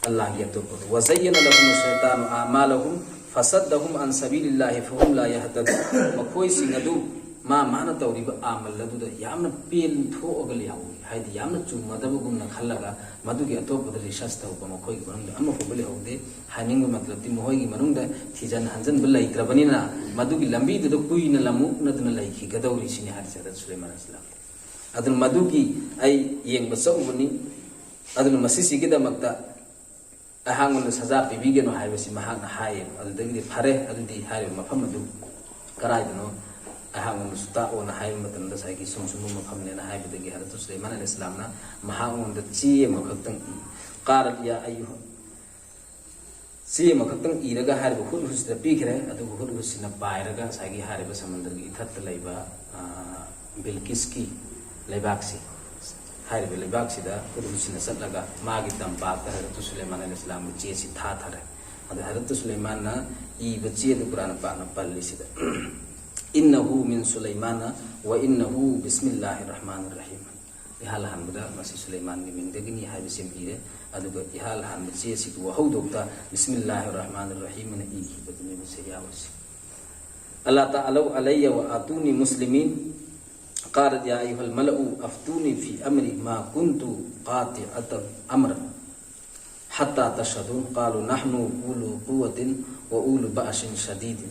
ꯑꯜꯂꯥꯍꯒꯤ ꯑꯇꯣꯞꯄꯗ꯫ وزين لهم الشيطان أعمالهم فصدهم عن سبيل الله فهم لا يهتدون. ꯃꯈꯣꯏꯁꯤꯡ ꯑꯗꯨ ꯃꯥ ꯃꯥꯅ ꯇꯧꯔꯤꯕ ꯑꯃꯜ ꯑꯗꯨꯗ ꯌꯥꯝꯅ ꯄꯦꯟꯊꯣꯛꯑꯒ ꯂꯩꯍꯧꯏ, ꯍꯥꯏꯗꯤ ꯌꯥꯝꯅ ꯆꯨꯝꯃꯗꯕꯒꯨꯝꯅ ꯈꯜꯂꯒ ꯃꯗꯨꯒꯤ ꯑꯇꯣꯞꯄꯗ ꯔꯤꯁꯔꯁ ꯇꯧꯕ ꯃꯈꯣꯏꯒꯤ ꯃꯅꯨꯡꯗ ꯑꯃꯐꯥꯎꯕ ꯂꯩꯍꯧꯗꯦ꯫ ꯍꯥꯏꯅꯤꯡꯕ ꯃꯇꯂꯕꯗꯤ ꯃꯈꯣꯏꯒꯤ ꯃꯅꯨꯡꯗ ꯊꯤꯖꯟ ꯍꯟꯖꯟꯕ ꯂꯩꯇ꯭ꯔꯕꯅꯤꯅ ꯃꯗꯨꯒꯤ ꯂꯝꯕꯤꯗꯨꯗ ꯀꯨꯏꯅ ꯂꯝꯃꯨꯛꯅꯗꯨꯅ ꯂꯩꯈꯤꯒꯗꯧꯔꯤ ꯁꯤꯅꯤ ꯍꯥꯏꯔꯤꯁꯦ ꯍꯖꯔꯠ ꯁꯨꯂꯩꯃꯥꯟ ꯑꯂꯩꯍꯤꯁꯁꯂꯥꯝ꯫ ꯑꯗꯨꯅ ꯃꯗꯨꯒꯤ ꯑꯩ ꯌꯦꯡꯕ ꯆꯠꯂꯨꯕꯅꯤ꯫ ꯑꯗꯨꯅ ꯃꯁꯤꯁꯤꯒꯤꯗꯃꯛꯇ ꯑꯩꯍꯥꯛꯉꯣꯟꯗ ꯁꯖꯥ ꯄꯤꯕꯤꯒꯅꯨ ꯍꯥꯏꯕꯁꯤ ꯃꯍꯥꯛꯅ ꯍꯥꯏꯌꯦꯕ꯫ ꯑꯗꯨꯗꯒꯤꯗꯤ ꯐꯔꯦ, ꯑꯗꯨꯗꯤ ꯍꯥꯏꯔꯤꯕ ꯃꯐꯝ ꯑꯗꯨ ꯀꯗꯥꯏꯗꯅꯣ ꯑꯩꯍꯥꯛꯉꯣꯟꯗꯁꯨ ꯇꯥꯛꯑꯣꯅ ꯍꯥꯏꯕ ꯃꯇꯝꯗ ꯉꯁꯥꯏꯒꯤ ꯁꯨꯝ ꯁꯨꯝꯕ ꯃꯐꯝꯅꯦꯅ ꯍꯥꯏꯕꯗꯒꯤ ꯍꯖꯔꯠ ꯁꯨꯂꯩꯃꯥꯟ ꯑꯂꯩꯍꯤꯁꯂꯥꯝꯅ ꯃꯍꯥꯛꯉꯣꯟꯗ ꯆꯦ ꯑꯃꯈꯛꯇꯪ ꯏ꯫ ꯀꯥꯔꯠ ꯌꯥ ꯑꯌꯨꯍ ꯆꯦ ꯑꯃꯈꯛꯇꯪ ꯏꯔꯒ ꯍꯥꯏꯔꯤꯕ ꯍꯨꯠ ꯍꯨꯠꯁꯤꯗ ꯄꯤꯈ꯭ꯔꯦ꯫ ꯑꯗꯨꯒ ꯍꯨꯠ ꯍꯨꯠꯁꯤꯅ ꯄꯥꯏꯔꯒ ꯉꯁꯥꯏꯒꯤ ꯍꯥꯏꯔꯤꯕ ꯁꯃꯨꯗ꯭ꯔꯒꯤ ꯏꯊꯠꯇ ꯂꯩꯕ, ꯑ, ꯕꯤꯜꯀꯤꯁꯀꯤ ꯂꯩꯕꯥꯛꯁꯤ, ꯍꯥꯏꯔꯤꯕ ꯂꯩꯕꯥꯛꯁꯤꯗ ꯍꯨꯠ ꯍꯨꯠꯁꯤꯅ ꯆꯠꯂꯒ ꯃꯥꯒꯤ ꯇꯝꯄꯥꯛꯇ ꯍꯖꯔꯠ ꯁꯨꯂꯩꯃꯥꯟ ꯑꯂꯩꯍꯤꯁꯂꯥꯝꯒꯤ ꯆꯦꯁꯤ ꯊꯥꯊꯔꯦ꯫ ꯑꯗ ꯍꯖꯔꯠ ꯁꯨꯂꯩꯃꯥꯟꯅ ꯏꯕ ꯆꯦꯗꯨ ꯀꯨꯔꯥꯟ ꯄꯥꯛꯅ ꯄꯜꯂꯤꯁꯤꯗ, "ꯏꯟꯅꯍꯨ ꯃꯤꯟ ꯁꯨꯂꯩꯃꯥꯅ ꯋꯥ ꯏꯟꯅꯍꯨ ꯕꯤꯁꯃꯤꯜꯂꯥꯍꯤꯔ ꯔꯍꯃꯥꯅꯤꯔ ꯔꯍꯤꯝ"꯫ ꯏꯍꯥꯟ ꯍꯥꯟꯕꯗ ꯃꯁꯤ ꯁꯨꯂꯩꯃꯥꯟꯒꯤ ꯃꯤꯡꯗꯒꯤꯅꯤ ꯍꯥꯏꯕꯁꯤ ꯑꯃ ꯏꯔꯦ꯫ ꯑꯗꯨꯒ ꯏꯍꯥꯟ ꯍꯥꯟꯕ ꯆꯦ ꯑꯁꯤꯒꯤ ꯋꯥꯍꯧꯗꯣꯛꯇ "ꯕꯤꯁꯃꯤꯜꯂꯥꯍꯤꯔ ꯔꯍꯃꯥꯅꯤꯔ ꯔꯍꯤꯝ" ꯑꯅ ꯏꯈꯤꯕꯗꯨꯅꯦꯕ ꯁꯦꯌꯥꯎ ꯑꯁꯤ꯫ "ꯑꯂꯥ ꯇꯥꯂꯧ ꯑꯂꯩꯌ ꯋ ꯑꯇꯨꯅꯤ ꯃꯨꯁꯂꯤꯃꯤꯟ꯫ ꯀꯥꯂꯠ ꯌꯥ ꯑꯌꯨꯍꯜ ꯃꯂꯎ ꯑꯐꯇꯨꯅꯤ ꯐꯤ ꯑꯃꯔꯤ ꯃꯥ ꯀꯨꯟꯇꯨ ꯀꯥꯇꯤꯑꯇ ꯑꯃꯔ ꯍꯠꯇꯥ ꯇꯁꯍꯗꯨ꯫ ꯀꯥꯂꯨ ꯅꯍꯅꯨ ꯎꯂꯨ ꯀꯨꯋꯇꯤꯟ ꯋ ꯎꯂꯨ ꯕꯥꯁꯤꯟ ꯁꯗꯤꯗꯤꯟ"꯫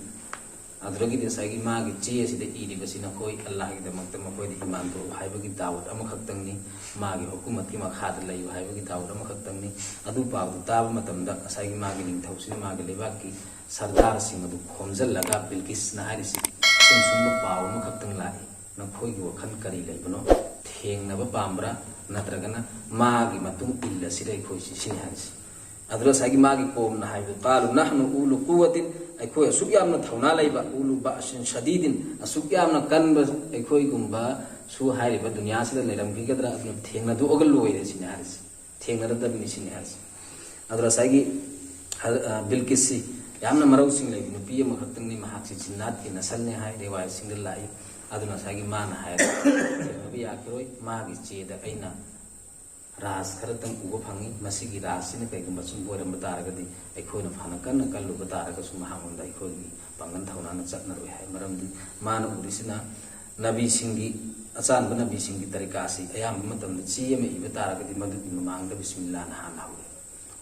ꯑꯗꯨꯗꯒꯤꯗꯤ ꯉꯁꯥꯏꯒꯤ ꯃꯥꯒꯤ ꯆꯦ ꯑꯁꯤꯗ ꯏꯔꯤꯕꯁꯤ, "ꯅꯈꯣꯏ ꯑꯜꯂꯥꯍꯒꯤꯗꯃꯛꯇ ꯃꯈꯣꯏꯗ ꯏꯃꯥꯟ ꯄꯨꯔꯛꯎ" ꯍꯥꯏꯕꯒꯤ ꯗꯥꯋꯠ ꯑꯃꯈꯛꯇꯪꯅꯤ, ꯃꯥꯒꯤ ꯍꯨꯀꯨꯃꯠꯀꯤ ꯃꯈꯥꯗ ꯂꯩꯌꯨ ꯍꯥꯏꯕꯒꯤ ꯗꯥꯋꯠ ꯑꯃꯈꯛꯇꯪꯅꯤ꯫ ꯑꯗꯨ ꯄꯥꯎꯗꯨ ꯇꯥꯕ ꯃꯇꯝꯗ ꯉꯁꯥꯏꯒꯤ ꯃꯥꯒꯤ ꯅꯤꯡꯊꯧꯁꯤꯅ ꯃꯥꯒꯤ ꯂꯩꯕꯥꯛꯀꯤ ꯁꯔꯗꯥꯔꯁꯤꯡ ꯑꯗꯨ ꯈꯣꯝꯖꯤꯜꯂꯒ ꯕꯤꯜꯀꯤꯁꯅ ꯍꯥꯏꯔꯤꯁꯤ, "ꯑꯁꯨꯝ ꯁꯨꯝꯕ ꯄꯥꯎ ꯑꯃꯈꯛꯇꯪ ꯂꯥꯛꯏ, ꯅꯈꯣꯏꯒꯤ ꯋꯥꯈꯜ ꯀꯔꯤ ꯂꯩꯕꯅꯣ? ꯊꯦꯡꯅꯕ ꯄꯥꯝꯕ꯭ꯔꯥ, ꯅꯠꯇ꯭ꯔꯒꯅ ꯃꯥꯒꯤ ꯃꯇꯨꯡ ꯏꯜꯂꯁꯤꯔ ꯑꯩꯈꯣꯏꯁꯤ?" ꯁꯤꯅꯤ ꯍꯥꯏꯔꯤꯁꯤ꯫ ꯑꯗꯨꯗ ꯉꯁꯥꯏꯒꯤ ꯃꯥꯒꯤ ꯀꯣꯝꯅ ꯍꯥꯏꯕꯗꯨ, "ꯀꯥꯂꯨ ꯅꯍꯅꯨ ꯎꯂꯨ ꯀꯨꯋꯇꯤꯟ", ꯑꯩꯈꯣꯏ ꯑꯁꯨꯛ ꯌꯥꯝꯅ ꯊꯧꯅꯥ ꯂꯩꯕ, "ꯎꯂꯨ ꯕꯥꯁꯤꯟ ꯁꯗꯤꯗꯤꯟ", ꯑꯁꯨꯛ ꯌꯥꯝꯅ ꯀꯟꯕ ꯑꯩꯈꯣꯏꯒꯨꯝꯕꯁꯨ ꯍꯥꯏꯔꯤꯕ ꯗꯨꯅꯤꯌꯥꯁꯤꯗ ꯂꯩꯔꯝꯈꯤꯒꯗ꯭ꯔꯥ, ꯑꯗꯨꯅ ꯊꯦꯡꯅꯗꯣꯛꯑꯒ ꯂꯣꯏꯔꯦ ꯁꯤꯅꯤ ꯍꯥꯏꯔꯤꯁꯤ, ꯊꯦꯡꯅꯔꯗꯕꯅꯤ ꯁꯤꯅꯤ ꯍꯥꯏꯔꯤꯁꯤ꯫ ꯑꯗꯨꯗ ꯉꯁꯥꯏꯒꯤ ꯍ-, ꯑ, ꯕꯤꯜꯀꯤꯁꯁꯤ ꯌꯥꯝꯅ ꯃꯔꯧꯁꯤꯡ ꯂꯩꯕ ꯅꯨꯄꯤ ꯑꯃꯈꯛꯇꯪꯅꯤ, ꯃꯍꯥꯛꯁꯤ ꯖꯤꯟꯅꯥꯠꯀꯤ ꯅꯁꯜꯅꯦ ꯍꯥꯏ, ꯔꯤꯋꯥꯌꯠꯁꯤꯡꯗ ꯂꯥꯛꯏ꯫ ꯑꯗꯨꯅ ꯉꯁꯥꯏꯒꯤ ꯃꯥꯅ ꯍꯥꯏꯔꯦ, "ꯊꯦꯡꯅꯕ ꯌꯥꯈꯤꯔꯣꯏ, ꯃꯥꯒꯤ ꯆꯦꯗ ꯑꯩꯅ ꯔꯥꯖ ꯈꯔꯇꯪ ꯎꯕ ꯐꯪꯉꯤ, ꯃꯁꯤꯒꯤ ꯔꯥꯖꯁꯤꯅ ꯀꯩꯒꯨꯝꯕ ꯁꯨꯝ ꯑꯣꯏꯔꯝꯕ ꯇꯥꯔꯒꯗꯤ ꯑꯩꯈꯣꯏꯅ ꯐꯅ ꯀꯟꯅ ꯀꯜꯂꯨꯕ ꯇꯥꯔꯒꯁꯨ ꯃꯍꯥꯛꯉꯣꯟꯗ ꯑꯩꯈꯣꯏꯒꯤ ꯄꯥꯡꯒꯜ ꯊꯧꯅꯥꯅ ꯆꯠꯅꯔꯣꯏ" ꯍꯥꯏ꯫ ꯃꯔꯝꯗꯤ ꯃꯥꯅ ꯎꯔꯤꯁꯤꯅ ꯅꯕꯤꯁꯤꯡꯒꯤ, ꯑꯆꯥꯟꯕ ꯅꯕꯤꯁꯤꯡꯒꯤ ꯇꯔꯤꯀꯥꯁꯤ ꯑꯌꯥꯝꯕ ꯃꯇꯝꯗ ꯆꯦ ꯑꯃ ꯏꯕ ꯇꯥꯔꯒꯗꯤ ꯃꯗꯨꯒꯤ ꯃꯃꯥꯡꯗ ꯕꯤꯁꯃꯤꯜꯂꯥꯅ ꯍꯥꯟꯅ ꯍꯧꯏ꯫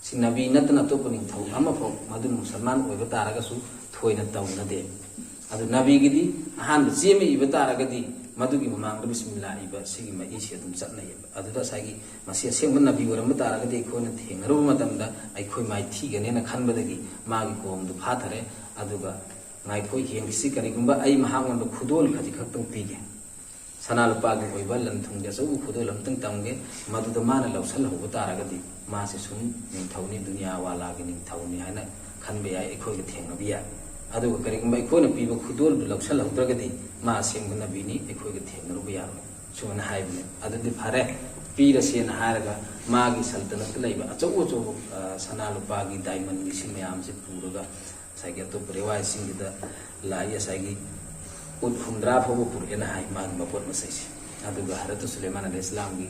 ꯁꯤ ꯅꯕꯤ ꯅꯠꯇꯅ ꯑꯇꯣꯞꯄ ꯅꯤꯡꯊꯧ ꯑꯃꯐꯥꯎ, ꯃꯗꯨꯅ ꯃꯨꯁꯜꯃꯥꯟ ꯑꯣꯏꯕ ꯇꯥꯔꯒꯁꯨ, ꯊꯣꯏꯅ ꯇꯧꯅꯗꯦ꯫ ꯑꯗꯨ ꯅꯕꯤꯒꯤꯗꯤ ꯑꯍꯥꯟꯕ ꯆꯦ ꯑꯃ ꯏꯕ ꯇꯥꯔꯒꯗꯤ ꯃꯗꯨꯒꯤ ꯃꯃꯥꯡꯗ ꯕꯤꯁꯃꯤꯜꯂꯥ ꯏꯕ ꯁꯤꯒꯤ ꯃꯍꯤꯁꯤ ꯑꯗꯨꯝ ꯆꯠꯅꯩꯌꯦꯕ꯫ ꯑꯗꯨꯗ ꯉꯁꯥꯏꯒꯤ ꯃꯁꯤ ꯑꯁꯦꯡꯕ ꯅꯕꯤ ꯑꯣꯏꯔꯝꯕ ꯇꯥꯔꯒꯗꯤ ꯑꯩꯈꯣꯏꯅ ꯊꯦꯡꯅꯔꯨꯕ ꯃꯇꯝꯗ ꯑꯩꯈꯣꯏ ꯃꯥꯏꯊꯤꯒꯅꯦꯅ ꯈꯟꯕꯗꯒꯤ ꯃꯥꯒꯤ ꯀꯣꯝꯗꯨ ꯐꯥꯊꯔꯦ꯫ ꯑꯗꯨꯒ ꯉꯥꯏꯈꯣ ꯌꯦꯡꯈꯤꯁꯤ, ꯀꯔꯤꯒꯨꯝꯕ ꯑꯩ ꯃꯍꯥꯛꯉꯣꯟꯗ ꯈꯨꯗꯣꯜ ꯈꯖꯤꯛ ꯈꯛꯇꯪ ꯄꯤꯒꯦ, ꯁꯅꯥ ꯂꯨꯄꯥꯒꯤ ꯑꯣꯏꯕ ꯂꯟ ꯊꯨꯝꯒꯤ ꯑꯆꯧꯕ ꯈꯨꯗꯣꯜ ꯑꯃꯇꯪ ꯇꯝꯒꯦ, ꯃꯗꯨꯗ ꯃꯥꯅ ꯂꯧꯁꯜꯍꯧꯕ ꯇꯥꯔꯒꯗꯤ ꯃꯥꯁꯦ ꯁꯨꯝ ꯅꯤꯡꯊꯧꯅꯤ, ꯗꯨꯅꯤꯌꯥ ꯋꯥꯂꯥꯒꯤ ꯅꯤꯡꯊꯧꯅꯤ ꯍꯥꯏꯅ ꯈꯟꯕ ꯌꯥꯏ, ꯑꯩꯈꯣꯏꯒ ꯊꯦꯡꯅꯕ ꯌꯥꯏ꯫ ꯑꯗꯨꯒ ꯀꯔꯤꯒꯨꯝꯕ ꯑꯩꯈꯣꯏꯅ ꯄꯤꯕ ꯈꯨꯗꯣꯜꯗꯨ ꯂꯧꯁꯜꯍꯧꯗ꯭ꯔꯒꯗꯤ ꯃꯥ ꯑꯁꯦꯡꯕ ꯅꯕꯤꯅꯤ, ꯑꯩꯈꯣꯏꯒ ꯊꯦꯡꯅꯔꯨꯕ ꯌꯥꯔꯣꯏ, ꯁꯨꯃꯥꯏꯅ ꯍꯥꯏꯕꯅꯦ꯫ ꯑꯗꯨꯗꯤ ꯐꯔꯦ, ꯄꯤꯔꯁꯦꯅ ꯍꯥꯏꯔꯒ ꯃꯥꯒꯤ ꯁꯜꯇꯅꯠꯇ ꯂꯩꯕ ꯑꯆꯧ ꯑꯆꯧꯕ, ꯑ, ꯁꯅꯥ ꯂꯨꯄꯥꯒꯤ diamondꯒꯤ ꯁꯤ ꯃꯌꯥꯝꯁꯦ ꯄꯨꯔꯒ ꯉꯁꯥꯏꯒꯤ ꯑꯇꯣꯞꯄ ꯔꯤꯋꯥꯌꯠꯁꯤꯡꯗꯨꯗ ꯂꯥꯛꯏ, ꯉꯁꯥꯏꯒꯤ ꯎꯠ ꯍꯨꯝꯗ꯭ꯔꯥ ꯐꯥꯎꯕ ꯄꯨꯔꯛꯑꯦꯅ ꯍꯥꯏ ꯃꯥꯒꯤ ꯃꯄꯣꯠ ꯃꯆꯩꯁꯦ꯫ ꯑꯗꯨꯒ ꯍꯖꯔꯠ ꯁꯨꯂꯩꯃꯥꯟ ꯑꯂꯩꯍꯤ ꯏꯁꯂꯥꯝꯒꯤ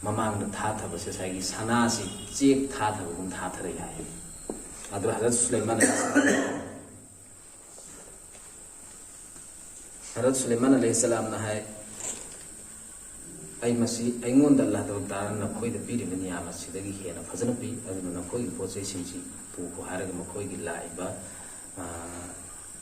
ꯃꯃꯥꯡꯗ ꯊꯥꯊꯕꯁꯦ ꯉꯁꯥꯏꯒꯤ ꯁꯅꯥꯁꯤ ꯆꯦꯛ ꯊꯥꯊꯕꯒꯨꯝ ꯊꯥꯊꯔꯛꯏ ꯍꯥꯏ꯫ ꯑꯗꯨ ꯍꯖꯔꯠ ꯁꯨꯂꯩꯃꯥꯟ ꯑꯂꯩꯍꯤ ꯏꯁꯂꯥꯝ ꯍꯖꯔꯠ ꯁꯨꯂꯩꯃꯥꯟ ꯑꯂꯩꯍꯤ ꯁꯂꯥꯝꯅ ꯍꯥꯏ, "ꯑꯩ ꯃꯁꯤ ꯑꯩꯉꯣꯟꯗ ꯑꯜꯂꯥꯍ ꯇꯕꯥꯔꯛ ꯇꯥꯂꯥꯅ ꯅꯈꯣꯏꯗ ꯄꯤꯔꯤꯕ ꯅꯤꯌꯥꯃꯠ ꯑꯁꯤꯗꯒꯤ ꯍꯦꯟꯅ ꯐꯖꯅ ꯄꯤ, ꯑꯗꯨꯅ ꯅꯈꯣꯏꯒꯤ ꯄꯣꯠ ꯆꯩꯁꯤꯡꯁꯤ ꯄꯨꯈꯣ" ꯍꯥꯏꯔꯒ ꯃꯈꯣꯏꯒꯤ ꯂꯥꯛꯏꯕ, ꯑ,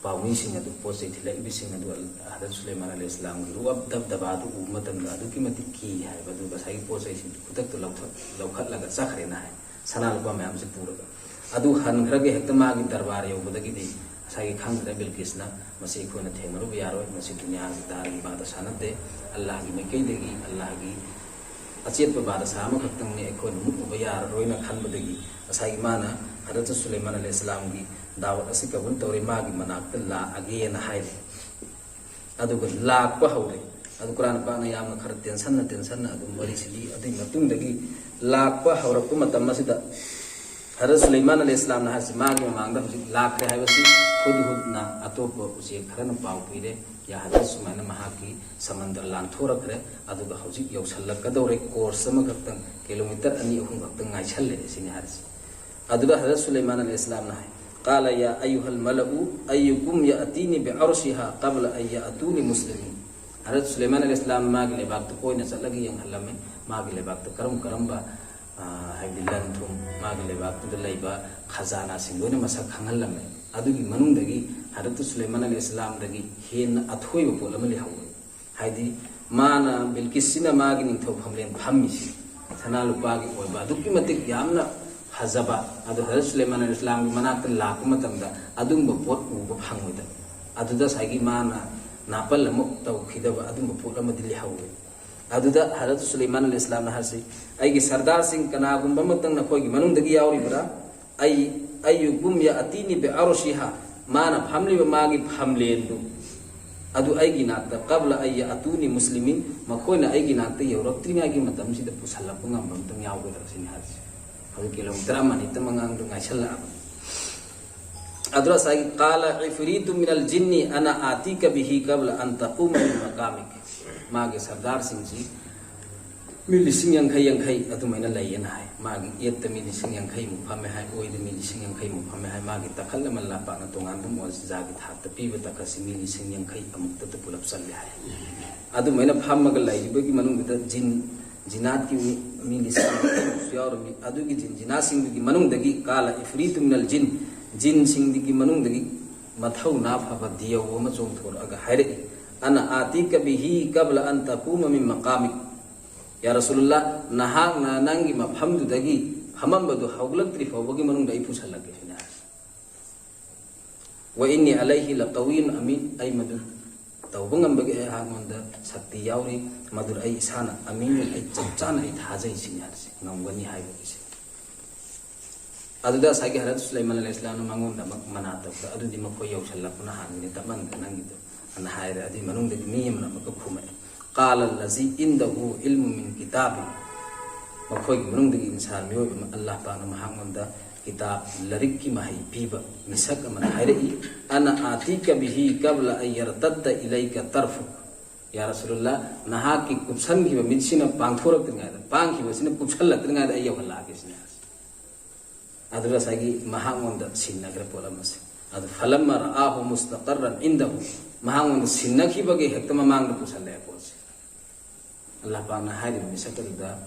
ꯄꯥꯎꯃꯤꯁꯤꯡ ꯑꯗꯨ, ꯄꯣꯠ ꯆꯩ ꯊꯤꯜꯂꯛꯏꯕꯁꯤꯡ ꯑꯗꯨ ꯍꯖꯔꯠ ꯁꯨꯂꯩꯃꯥꯟ ꯑꯂꯩꯍꯤ ꯏꯁꯂꯥꯝꯒꯤ ꯔꯨꯑꯕ ꯗꯕꯗꯕꯥꯗꯨ ꯎꯕ ꯃꯇꯝꯗ ꯑꯗꯨꯛꯀꯤ ꯃꯇꯤꯛ ꯀꯤ ꯍꯥꯏꯕ, ꯑꯗꯨꯒ ꯉꯁꯥꯏꯒꯤ ꯄꯣꯠ ꯆꯩꯁꯤꯡꯗꯨ ꯈꯨꯗꯛꯇ ꯂꯧꯊ-, ꯂꯧꯈꯠꯂꯒ ꯆꯠꯈ꯭ꯔꯦꯅ ꯍꯥꯏ, ꯁꯅꯥ ꯂꯨꯄꯥ ꯃꯌꯥꯝꯁꯤ ꯄꯨꯔꯒ꯫ ꯑꯗꯨ ꯍꯟꯈ꯭ꯔꯒ ꯍꯦꯛꯇ ꯃꯥꯒꯤ ꯗꯔꯕꯥꯔ ꯌꯧꯕꯗꯒꯤꯗꯤ ꯉꯁꯥꯏꯒꯤ ꯈꯪꯈ꯭ꯔꯦ ꯕꯤꯜꯀꯤꯁꯅ, "ꯃꯁꯤ ꯑꯩꯈꯣꯏꯅ ꯊꯦꯡꯅꯔꯨꯕ ꯌꯥꯔꯣꯏ, ꯃꯁꯤ ꯗꯨꯅꯤꯌꯥꯒꯤ ꯗꯥꯔꯒꯤ ꯕꯥꯗꯁꯥ ꯅꯠꯇꯦ, ꯑꯜꯂꯥꯍꯒꯤ ꯃꯥꯏꯀꯩꯗꯒꯤ ꯑꯜꯂꯥꯍꯒꯤ ꯑꯆꯦꯠꯄ ꯕꯥꯗꯁꯥ ꯑꯃꯈꯛꯇꯪꯅꯤ, ꯑꯩꯈꯣꯏꯅ ꯃꯨꯠꯂꯨꯕ ꯌꯥꯔꯔꯣꯏꯅ" ꯈꯟꯕꯗꯒꯤ ꯉꯁꯥꯏꯒꯤ ꯃꯥꯅ ꯍꯖꯔꯠ ꯁꯨꯂꯩꯃꯥꯟ ꯑꯂꯩꯍꯤ ꯏꯁꯂꯥꯝꯒꯤ ꯗꯥꯋꯠ ꯑꯁꯤ ꯀꯕꯨꯜ ꯇꯧꯔꯦ, ꯃꯥꯒꯤ ꯃꯅꯥꯛꯇ ꯂꯥꯛꯑꯒꯦꯅ ꯍꯥꯏꯔꯦ꯫ ꯑꯗꯨꯒ ꯂꯥꯛꯄ ꯍꯧꯔꯦ꯫ ꯑꯗꯨ ꯀꯨꯔꯥꯟ ꯄꯥꯛꯅ ꯌꯥꯝꯅ ꯈꯔ ꯇꯦꯟꯁꯟꯅ ꯇꯦꯟꯁꯟꯅ ꯑꯗꯨꯝ ꯋꯥꯔꯤꯁꯤꯗꯤ ꯑꯗꯨꯒꯤ ꯃꯇꯨꯡꯗꯒꯤ ꯂꯥꯛꯄ ꯍꯧꯔꯛꯄ ꯃꯇꯝ ꯑꯁꯤꯗ ꯍꯖꯔꯠ ꯁꯨꯂꯩꯃꯥꯟ ꯑꯂꯩꯍꯤ ꯏꯁꯂꯥꯝꯅ ꯍꯥꯏꯔꯤꯁꯤ, ꯃꯥꯒꯤ ꯃꯃꯥꯡꯗ ꯍꯧꯖꯤꯛ ꯂꯥꯛꯈ꯭ꯔꯦ ꯍꯥꯏꯕꯁꯤ ꯍꯨꯗꯍꯨꯗꯅ ꯑꯇꯣꯞꯄ ꯎꯆꯦꯛ ꯈꯔꯅ ꯄꯥꯎ ꯄꯤꯔꯦ, "ꯌꯥ ꯍꯖꯔꯠ, ꯁꯨꯃꯥꯏꯅ ꯃꯍꯥꯛꯀꯤ ꯁꯃꯟꯗꯔ ꯂꯥꯟꯊꯣꯔꯛꯈ꯭ꯔꯦ, ꯑꯗꯨꯒ ꯍꯧꯖꯤꯛ ꯌꯧꯁꯜꯂꯛꯀꯗꯧꯔꯦ, ꯀꯣꯔꯁ ꯑꯃꯈꯛꯇꯪ, ꯀꯤꯂꯣꯃꯤꯇꯔ ꯑꯅꯤ ꯑꯍꯨꯝ ꯈꯛꯇꯪ ꯉꯥꯏꯁꯜꯂꯦ" ꯁꯤꯅꯤ ꯍꯥꯏꯔꯤꯁꯤ꯫ ꯑꯗꯨꯗ ꯍꯖꯔꯠ ꯁꯨꯂꯩꯃꯥꯟ ꯑꯂꯩꯍꯤ ꯏꯁꯂꯥꯝꯅ ꯍꯥꯏ, "ꯀꯥꯂ ꯌꯥ ꯑꯌꯨꯍꯜ ꯃꯂꯎ ꯑꯌꯨꯀꯨꯝ ꯌꯥ ꯑꯇꯤꯅꯤ ꯕꯤ ꯑꯔꯁꯤꯍꯥ ꯀꯕꯂ ꯑꯟ ꯌꯥ ꯑꯇꯨꯅꯤ ꯃꯨꯁꯂꯤꯃꯤꯟ"꯫ ꯍꯖꯔꯠ ꯁꯨꯂꯩꯃꯥꯟ ꯑꯂꯩꯍꯤ ꯏꯁꯂꯥꯝ ꯃꯥꯒꯤ ꯂꯩꯕꯥꯛꯇ ꯀꯣꯏꯅ ꯆꯠꯂꯒ ꯌꯦꯡꯍꯜꯂꯝꯃꯦ, ꯃꯥꯒꯤ ꯂꯩꯕꯥꯛꯇ ꯀꯔꯝ ꯀꯔꯝꯕ, ꯑ, ꯍꯥꯏꯕꯗꯤ ꯂꯟ ꯊꯨꯝ, ꯃꯥꯒꯤ ꯂꯩꯕꯥꯛꯇꯨꯗ ꯂꯩꯕ ꯈꯖꯥꯅꯥꯁꯤꯡ ꯂꯣꯏꯅ ꯃꯁꯛ ꯈꯪꯍꯜꯂꯝꯃꯦ꯫ ꯑꯗꯨꯒꯤ ꯃꯅꯨꯡꯗꯒꯤ ꯍꯖꯔꯠ ꯁꯨꯂꯩꯃꯥꯟ ꯑꯂꯩꯍꯤ ꯏꯁꯂꯥꯝꯗꯒꯤ ꯍꯦꯟꯅ ꯑꯊꯣꯏꯕ ꯄꯣꯠ ꯑꯃ ꯂꯩꯍꯧꯋꯦ꯫ ꯍꯥꯏꯗꯤ ꯃꯥꯅ, ꯕꯤꯜꯀꯤꯁꯁꯤꯅ ꯃꯥꯒꯤ ꯅꯤꯡꯊꯧ ꯐꯝꯂꯦꯟ ꯐꯝꯃꯤꯁꯤ ꯁꯅꯥ ꯂꯨꯄꯥꯒꯤ ꯑꯣꯏꯕ ꯑꯗꯨꯛꯀꯤ ꯃꯇꯤꯛ ꯌꯥꯝꯅ ꯐꯖꯕ, ꯑꯗꯣ ꯍꯖꯔꯠ ꯁꯨꯂꯩꯃꯥꯟ ꯑꯂꯩꯍꯤ ꯏꯁꯂꯥꯝꯒꯤ ꯃꯅꯥꯛꯇ ꯂꯥꯛꯄ ꯃꯇꯝꯗ ꯑꯗꯨꯝꯕ ꯄꯣꯠ ꯎꯕ ꯐꯪꯉꯣꯏꯗꯕ꯫ ꯑꯗꯨꯗ ꯉꯁꯥꯏꯒꯤ ꯃꯥꯅ ꯅꯥꯄꯜ ꯑꯃ ꯇꯧꯈꯤꯗꯕ ꯑꯗꯨꯝꯕ ꯄꯣꯠ ꯑꯃꯗꯤ ꯂꯩꯍꯧꯋꯦ꯫ ꯑꯗꯨꯗ ꯍꯖꯔꯠ ꯁꯨꯂꯩꯃꯥꯟ ꯑꯂꯩꯍꯤ ꯏꯁꯂꯥꯝꯅ ꯍꯥꯏꯔꯁꯤ, "ꯑꯩꯒꯤ ꯁꯔꯗꯥꯔꯁꯤꯡ ꯀꯅꯥꯒꯨꯝꯕ ꯑꯃꯇꯪ ꯅꯈꯣꯏꯒꯤ ꯃꯅꯨꯡꯗꯒꯤ ꯌꯥꯎꯔꯤꯕ꯭ꯔꯥ? ꯑꯩ, ꯑꯩꯌꯨ ꯀꯨꯝ ꯌꯥ ꯑꯇꯤꯅꯤ ꯕꯦ ꯑꯔꯣꯁꯤꯍꯥ, ꯃꯥꯅ ꯐꯝꯂꯤꯕ ꯃꯥꯒꯤ ꯐꯝꯂꯦꯟꯗꯨ ꯑꯗꯨ ꯑꯩꯒꯤ ꯅꯥꯛꯇ, ꯀꯕꯂ ꯑꯩꯌ ꯑꯇꯨꯅꯤ ꯃꯨꯁꯂꯤꯃꯤꯟ, ꯃꯈꯣꯏꯅ ꯑꯩꯒꯤ ꯅꯥꯛꯇ ꯌꯧꯔꯛꯇ꯭ꯔꯤꯉꯩꯒꯤ ꯃꯇꯝꯁꯤꯗ ꯄꯨꯁꯜꯂꯛꯄ ꯉꯝꯕ ꯑꯃꯇꯪ ꯌꯥꯎꯒꯗ꯭ꯔꯥ?" ꯁꯤꯅꯤ ꯍꯥꯏꯔꯤꯁꯦ꯫ ꯍꯧꯖꯤꯛ ꯀꯤꯂꯣꯃꯤꯇꯔ ꯑꯃ ꯑꯅꯤꯇ ꯃꯉꯥꯡꯗ ꯉꯥꯏꯁꯜꯂꯛꯑꯕꯅꯤ꯫ ꯑꯗꯨꯗ ꯉꯁꯥꯏꯒꯤ "ꯀꯥꯂ ꯏꯐ꯭ꯔꯤꯇꯨ ꯃꯤꯅꯜ ꯖꯤꯟꯅꯤ ꯑꯅ ꯑꯥꯇꯤꯀ ꯕꯤꯍꯤ ꯀꯕꯂ ꯑꯟ ꯇꯀꯨꯃ ꯃꯤꯟ ꯃꯀꯥꯃꯤꯛ", ꯃꯥꯒꯤ ꯁꯔꯗꯥꯔꯁꯤꯡꯁꯤ ꯃꯤ ꯂꯤꯁꯤꯡ ꯌꯥꯡꯈꯩ ꯌꯥꯡꯈꯩ ꯑꯗꯨꯃꯥꯏꯅ ꯂꯩꯌꯦꯅ ꯍꯥꯏ꯫ ꯃꯥꯒꯤ ꯌꯦꯠꯇ ꯃꯤ ꯂꯤꯁꯤꯡ ꯌꯥꯡꯈꯩꯃꯨꯛ ꯐꯝꯃꯦ ꯍꯥꯏ, ꯑꯣꯏꯗ ꯃꯤ ꯂꯤꯁꯤꯡ ꯌꯥꯡꯈꯩꯃꯨꯛ ꯐꯝꯃꯦ ꯍꯥꯏ꯫ ꯃꯥꯒꯤ ꯇꯈꯜ ꯑꯃ ꯂꯥꯄꯥꯛꯅ ꯇꯣꯉꯥꯟꯕ ꯃꯣꯖꯤꯖꯥꯒꯤ ꯊꯥꯛꯇ ꯄꯤꯕ ꯇꯈꯜꯁꯤ ꯃꯤ ꯂꯤꯁꯤꯡ ꯌꯥꯡꯈꯩ ꯑꯃꯨꯛꯇꯗ ꯄꯨꯂꯞ ꯆꯜꯂꯦ ꯍꯥꯏ꯫ ꯑꯗꯨꯃꯥꯏꯅ ꯐꯝꯃꯒ ꯂꯩꯔꯤꯕꯒꯤ ꯃꯅꯨꯡꯗꯨꯗ ꯖꯤꯟ, ꯖꯤꯟꯅꯥꯠꯀꯤ ꯃꯤ, ꯃꯤ ꯂꯤꯁꯤꯡ ꯌꯥꯡꯈꯩꯃꯨꯛꯁꯨ ꯌꯥꯎꯔꯝꯃꯤ꯫ ꯑꯗꯨꯒꯤ ꯖꯤꯟ, ꯖꯤꯟꯅꯥꯠꯁꯤꯡꯗꯨꯒꯤ ꯃꯅꯨꯡꯗꯒꯤ "ꯀꯥꯂ ꯏꯐ꯭ꯔꯤꯇꯨ ꯃꯤꯅꯜ ꯖꯤꯟ", ꯖꯤꯟꯁꯤꯡꯗꯨꯒꯤ ꯃꯅꯨꯡꯗꯒꯤ ꯃꯊꯧꯅꯥ ꯐꯕ ꯗꯤꯌꯧ ꯑꯃ ꯆꯣꯡꯊꯣꯔꯛꯑꯒ ꯍꯥꯏꯔꯛꯏ, "ꯑꯅ ꯑꯥꯇꯤꯀ ꯕꯤꯍꯤ ꯀꯕꯂ ꯑꯟ ꯇꯀꯨꯃ ꯃꯤꯟ ꯃꯀꯥꯃꯤꯛ", "ꯌꯥ ꯔꯁꯨꯂꯨꯜꯂꯥ, ꯅꯍꯥꯛꯅ ꯅꯪꯒꯤ ꯃꯐꯝꯗꯨꯗꯒꯤ ꯐꯝꯃꯝꯕꯗꯨ ꯍꯧꯒꯠꯂꯛꯇ꯭ꯔꯤ ꯐꯥꯎꯕꯒꯤ ꯃꯅꯨꯡꯗ ꯑꯩ ꯄꯨꯁꯜꯂꯛꯀꯦ" ꯁꯤꯅꯤ ꯍꯥꯏꯔꯤꯁꯦ꯫ "ꯋ ꯏꯟꯅꯤ ꯑꯂꯩꯍꯤ ꯂ ꯀꯋꯤꯌꯨꯟ ꯑꯃꯤꯟ", ꯑꯩ ꯃꯗꯨ ꯇꯧꯕ ꯉꯝꯕꯒꯤ ꯑꯩꯍꯥꯛꯉꯣꯟꯗ ꯁꯛꯇꯤ ꯌꯥꯎꯔꯤ, ꯃꯗꯨ ꯑꯩ ꯏꯁꯥꯅ ꯑꯃꯤꯟ, ꯑꯩ ꯆꯞ ꯆꯥꯅ ꯑꯩ ꯊꯥꯖꯩ ꯁꯤꯅꯤ ꯍꯥꯏꯔꯤꯁꯦ, ꯉꯝꯒꯅꯤ ꯍꯥꯏꯕꯒꯤꯁꯦ꯫ ꯑꯗꯨꯗ ꯉꯁꯥꯏꯒꯤ ꯍꯖꯔꯠ ꯁꯨꯂꯩꯃꯥꯟ ꯑꯂꯩꯍꯤ ꯏꯁꯂꯥꯝꯅ ꯃꯉꯣꯟꯗ ꯑꯃꯨꯛ ꯃꯅꯥ ꯇꯧꯗ, "ꯑꯗꯨꯗꯤ ꯃꯈꯣꯏ ꯌꯧꯁꯜꯂꯛꯄꯅ ꯍꯥꯟꯒꯅꯤ, ꯇꯞꯃꯟꯗ꯭ꯔꯦ ꯅꯪꯒꯤꯗꯣ" ꯑꯅ ꯍꯥꯏꯔꯦ꯫ ꯑꯗꯨꯒꯤ ꯃꯅꯨꯡꯗꯒꯤ ꯃꯤ ꯑꯃꯅ ꯑꯃꯨꯛꯀ ꯈꯨꯝꯃꯛꯑꯦ, "ꯀꯥꯂ ꯂꯖꯤ ꯏꯟꯗꯍꯨ ꯏꯜꯃꯨ ꯃꯤꯟ ꯀꯤꯇꯥꯕꯤ", ꯃꯈꯣꯏꯒꯤ ꯃꯅꯨꯡꯗꯒꯤ ꯏꯟꯁꯥꯟ ꯃꯤꯑꯣꯏꯕ ꯑꯃ, ꯑꯜꯂꯥꯍ ꯄꯥꯛꯅ ꯃꯍꯥꯛꯉꯣꯟꯗ ꯀꯤꯇꯥꯕ, ꯂꯥꯏꯔꯤꯛꯀꯤ ꯃꯍꯩ ꯄꯤꯕ ꯃꯤꯁꯛ ꯑꯃꯅ ꯍꯥꯏꯔꯛꯏ, "ꯑꯅ ꯑꯥꯇꯤꯀ ꯕꯤꯍꯤ ꯀꯕꯂ ꯑꯟ ꯌꯔꯇꯠꯇ ꯏꯂꯩꯀ ꯇꯔꯐꯨꯛ", "ꯌꯥ ꯔꯁꯨꯂꯨꯜꯂꯥ, ꯅꯍꯥꯛꯀꯤ ꯀꯨꯞꯁꯟꯈꯤꯕ ꯃꯤꯠꯁꯤꯅ ꯄꯥꯡꯊꯣꯔꯛꯇ꯭ꯔꯤꯉꯩꯗ, ꯄꯥꯡꯈꯤꯕꯁꯤꯅ ꯀꯨꯞꯁꯜꯂꯛꯇ꯭ꯔꯤꯉꯩꯗ ꯑꯩ ꯌꯧꯍꯜꯂꯛꯑꯒꯦ" ꯁꯤꯅꯤ꯫ ꯑꯗꯨꯗ ꯉꯁꯥꯏꯒꯤ ꯃꯍꯥꯛꯉꯣꯟꯗ ꯁꯤꯟꯅꯈ꯭ꯔꯦ ꯄꯣꯠ ꯑꯃꯁꯦ꯫ ꯑꯗꯨ "ꯐꯂꯝꯃ ꯔꯑꯥꯍꯨ ꯃꯨꯁꯇꯀꯔꯔꯟ ꯏꯟꯗꯍꯨ", ꯃꯍꯥꯛꯉꯣꯟꯗ ꯁꯤꯟꯅꯈꯤꯕꯒꯤ ꯍꯦꯛꯇ ꯃꯃꯥꯡꯗ ꯄꯨꯁꯜꯂꯛꯑꯦ ꯄꯣꯠꯁꯦ꯫ ꯑꯜꯂꯥꯍ ꯄꯥꯛꯅ ꯍꯥꯏꯔꯤꯕ ꯃꯤꯁꯛ ꯑꯗꯨꯗ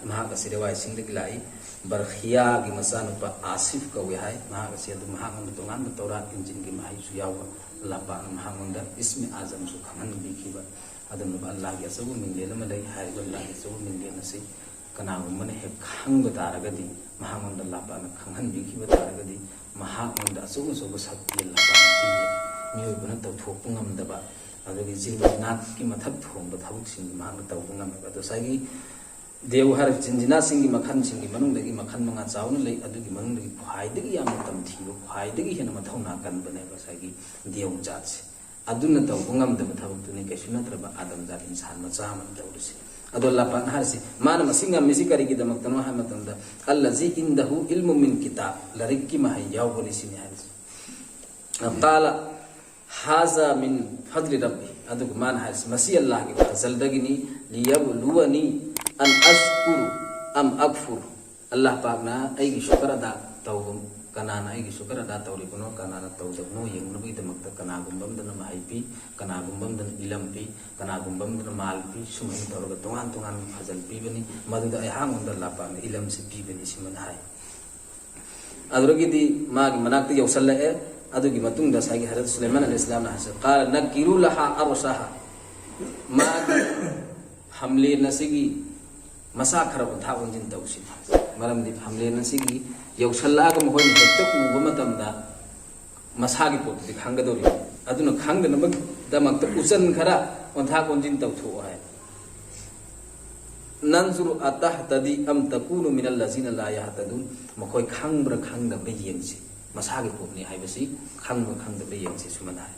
ꯃꯍꯥꯛ ꯑꯁꯤ ꯔꯦꯋꯥꯏꯁꯤꯡꯗꯒꯤ ꯂꯥꯛꯏ꯫ ꯕꯔꯈꯤꯌꯥꯒꯤ ꯃꯆꯥꯅꯨꯄꯥ ꯑꯥꯁꯤꯐ ꯀꯧꯏ ꯍꯥꯏ꯫ ꯃꯍꯥꯛ ꯑꯁꯤ ꯑꯗꯨ ꯃꯍꯥꯛꯉꯣꯟꯗ ꯇꯣꯉꯥꯟꯕ ꯇꯧꯔꯥꯠ ꯏꯟꯖꯤꯟꯒꯤ ꯃꯍꯩꯁꯨ ꯌꯥꯎꯕ꯫ ꯑꯜꯂꯥꯍ ꯄꯥꯛꯅ ꯃꯍꯥꯛꯉꯣꯟꯗ ꯏꯁꯃꯤ ꯑꯥꯖꯝꯁꯨ ꯈꯪꯍꯟꯕꯤꯈꯤꯕ꯫ ꯑꯗꯨꯒꯨꯝꯂꯕ ꯑꯜꯂꯥꯍꯒꯤ ꯑꯆꯧꯕ ꯃꯤꯡꯂꯦꯟ ꯑꯃ ꯂꯩ꯫ ꯍꯥꯏꯔꯤꯕ ꯑꯜꯂꯥꯍꯒꯤ ꯑꯆꯧꯕ ꯃꯤꯡꯂꯦꯟ ꯑꯁꯤ ꯀꯅꯥꯒꯨꯝꯕꯅ ꯍꯦꯛ ꯈꯪꯕ ꯇꯥꯔꯒꯗꯤ, ꯃꯍꯥꯛꯉꯣꯟꯗ ꯑꯜꯂꯥꯍ ꯄꯥꯛꯅ ꯈꯪꯍꯟꯕꯤꯈꯤꯕ ꯇꯥꯔꯒꯗꯤ, ꯃꯍꯥꯛꯉꯣꯟꯗ ꯑꯆꯧ ꯑꯆꯧꯕ ꯁꯛꯇꯤ ꯑꯜꯂꯥꯍ ꯄꯥꯛꯅ ꯄꯤꯌꯦ꯫ ꯃꯤꯑꯣꯏꯕꯅ ꯇꯧꯊꯣꯛꯄ ꯉꯝꯗꯕ, ꯑꯗꯨꯒꯤ ꯖꯤꯟ ꯖꯤꯅꯥꯠꯀꯤ ꯃꯊꯛ ꯊꯣꯡꯕ ꯊꯕꯛꯁꯤꯡꯗꯨ ꯃꯍꯥꯛꯅ ꯇꯧꯕ ꯉꯝꯃꯦꯕ꯫ ꯑꯗꯣ ꯉꯁꯥꯏꯒꯤ ꯗꯦꯎ ꯍꯥꯏꯔꯤꯕ ꯖꯤꯟ ꯖꯤꯅꯥꯠꯁꯤꯡꯒꯤ ꯃꯈꯜꯁꯤꯡꯒꯤ ꯃꯅꯨꯡꯗꯒꯤ ꯃꯈꯜ ꯃꯉꯥ ꯆꯥꯎꯅ ꯂꯩ꯫ ꯑꯗꯨꯒꯤ ꯃꯅꯨꯡꯗꯒꯤ ꯈ꯭ꯋꯥꯏꯗꯒꯤ ꯌꯥꯝꯅ ꯇꯝꯊꯤꯕ, ꯈ꯭ꯋꯥꯏꯗꯒꯤ ꯍꯦꯟꯅ ꯃꯊꯧꯅꯥ ꯀꯟꯕꯅꯦꯕ ꯉꯁꯥꯏꯒꯤ ꯗꯦꯎ ꯖꯥꯠꯁꯦ꯫ ꯑꯗꯨꯅ ꯇꯧꯕ ꯉꯝꯗꯕ ꯊꯕꯛꯇꯨꯅꯤ ꯀꯩꯁꯨ ꯅꯠꯇ꯭ꯔꯕ ꯑꯥꯗꯝ ꯖꯥꯠ ꯏꯟꯁꯥꯟ ꯃꯆꯥ ꯑꯃꯅ ꯇꯧꯔꯤꯁꯦ꯫ ꯑꯗꯣ ꯑꯜꯂꯥꯍ ꯄꯥꯛꯅ ꯍꯥꯏꯔꯤꯁꯤ, ꯃꯥꯅ ꯃꯁꯤ ꯉꯝꯃꯤꯁꯤ ꯀꯔꯤꯒꯤꯗꯃꯛꯇꯅꯣ ꯍꯥꯏꯕ ꯃꯇꯝꯗ, "ꯑꯜꯂꯖꯤ ꯏꯟꯗꯍꯨ ꯏꯜꯃꯨ ꯃꯤꯟ ꯀꯤꯇꯥꯕ", ꯂꯥꯏꯔꯤꯛꯀꯤ ꯃꯍꯩ ꯌꯥꯎꯕꯅꯤ ꯁꯤꯅꯤ ꯍꯥꯏꯔꯤꯁꯤ꯫ ꯀꯥꯂ ꯍꯥꯖꯥ ꯃꯤꯟ ꯐꯗ꯭ꯂꯤ ꯔꯕꯤ, ꯑꯗꯨꯒ ꯃꯥꯅ ꯍꯥꯏꯔꯤꯁꯤ, "ꯃꯁꯤ ꯑꯜꯂꯥꯍꯒꯤ ꯐꯖꯜꯗꯒꯤꯅꯤ, ꯂꯤꯌꯕꯂꯨꯋꯅꯤ ꯑꯟ ꯑꯁꯀꯨꯔꯨ ꯑꯝ ꯑꯛꯐꯨꯔ"꯫ ꯑꯜꯂꯥꯍ ꯄꯥꯛꯅ ꯑꯩꯒꯤ ꯁꯨꯀꯔ ꯑꯗꯥ ꯇꯧꯕ, ꯀꯅꯥꯅ ꯑꯩꯒꯤ ꯁꯨꯀꯔ ꯑꯗꯥ ꯇꯧꯔꯤꯕꯅꯣ, ꯀꯅꯥꯅ ꯇꯧꯗꯕꯅꯣ ꯌꯦꯡꯅꯕꯒꯤꯗꯃꯛꯇ ꯀꯅꯥꯒꯨꯝꯕ ꯑꯃꯗꯅ ꯃꯍꯩ ꯄꯤ, ꯀꯅꯥꯒꯨꯝꯕ ꯑꯃꯗꯅ ꯏꯂꯝ ꯄꯤ, ꯀꯅꯥꯒꯨꯝꯕ ꯑꯃꯗꯅ ꯃꯥꯜ ꯄꯤ, ꯁꯨꯃꯥꯏꯅ ꯇꯧꯔꯒ ꯇꯣꯉꯥꯟ ꯇꯣꯉꯥꯟꯕ ꯐꯖꯜ ꯄꯤꯕꯅꯤ꯫ ꯃꯗꯨꯗ ꯑꯩꯍꯥꯛꯉꯣꯟꯗ ꯑꯜꯂꯥꯍ ꯄꯥꯛꯅ ꯏꯂꯝꯁꯤ ꯄꯤꯕꯅꯤ ꯁꯤꯃꯅ ꯍꯥꯏ꯫ ꯑꯗꯨꯗꯒꯤꯗꯤ ꯃꯥꯒꯤ ꯃꯅꯥꯛꯇ ꯌꯧꯁꯜꯂꯛꯑꯦ꯫ ꯑꯗꯨꯒꯤ ꯃꯇꯨꯡꯗ ꯉꯁꯥꯏꯒꯤ ꯍꯖꯔꯠ ꯁꯨꯂꯩꯃꯥꯟ ꯑꯂꯩꯍꯤ ꯏꯁꯂꯥꯝꯅ ꯍꯥꯏꯁꯦ, "ꯀꯥꯂ ꯅꯛꯀꯤꯔꯨ ꯂꯍꯥ ꯑꯔꯁꯥꯍꯥ"꯫ ꯃꯥꯒꯤ ꯐꯝꯂꯦꯟ ꯑꯁꯤꯒꯤ ꯃꯁꯥ ꯈꯔ ꯑꯣꯟꯊꯥ ꯑꯣꯟꯁꯤꯟ ꯇꯧꯁꯤ꯫ ꯃꯔꯝꯗꯤ ꯐꯝꯂꯦꯟ ꯑꯁꯤꯒꯤ ꯌꯧꯁꯜꯂꯛꯑꯒ ꯃꯈꯣꯏꯅ ꯍꯦꯛꯇ ꯎꯕ ꯃꯇꯝꯗ ꯃꯁꯥꯒꯤ ꯄꯣꯠꯇꯨꯗꯤ ꯈꯪꯒꯗꯧꯔꯤꯕ꯫ ꯑꯗꯨꯅ ꯈꯪꯗꯅꯕꯒꯤꯗꯃꯛꯇ ꯎꯆꯟ ꯈꯔ ꯑꯣꯟꯊꯥ ꯑꯣꯟꯁꯤꯟ ꯇꯧꯊꯣꯛꯑꯣ ꯍꯥꯏ꯫ "ꯅꯟꯖꯨꯔ ꯑꯇꯍꯇꯗꯤ ꯑꯝ ꯇꯀꯨꯅꯨ ꯃꯤꯅꯜ ꯂꯖꯤꯅ ꯂꯥ ꯌꯍꯇꯗꯨꯟ"꯫ ꯃꯈꯣꯏ ꯈꯪꯕ꯭ꯔꯥ ꯈꯪꯗꯕ꯭ꯔꯥ ꯌꯦꯡꯁꯤ꯫ ꯃꯁꯥꯒꯤ ꯄꯣꯠꯅꯤ ꯍꯥꯏꯕꯁꯤ ꯈꯪꯕ꯭ꯔꯥ ꯈꯪꯗꯕ꯭ꯔꯥ ꯌꯦꯡꯁꯤ ꯁꯨꯃꯥꯏꯅ ꯍꯥꯏ꯫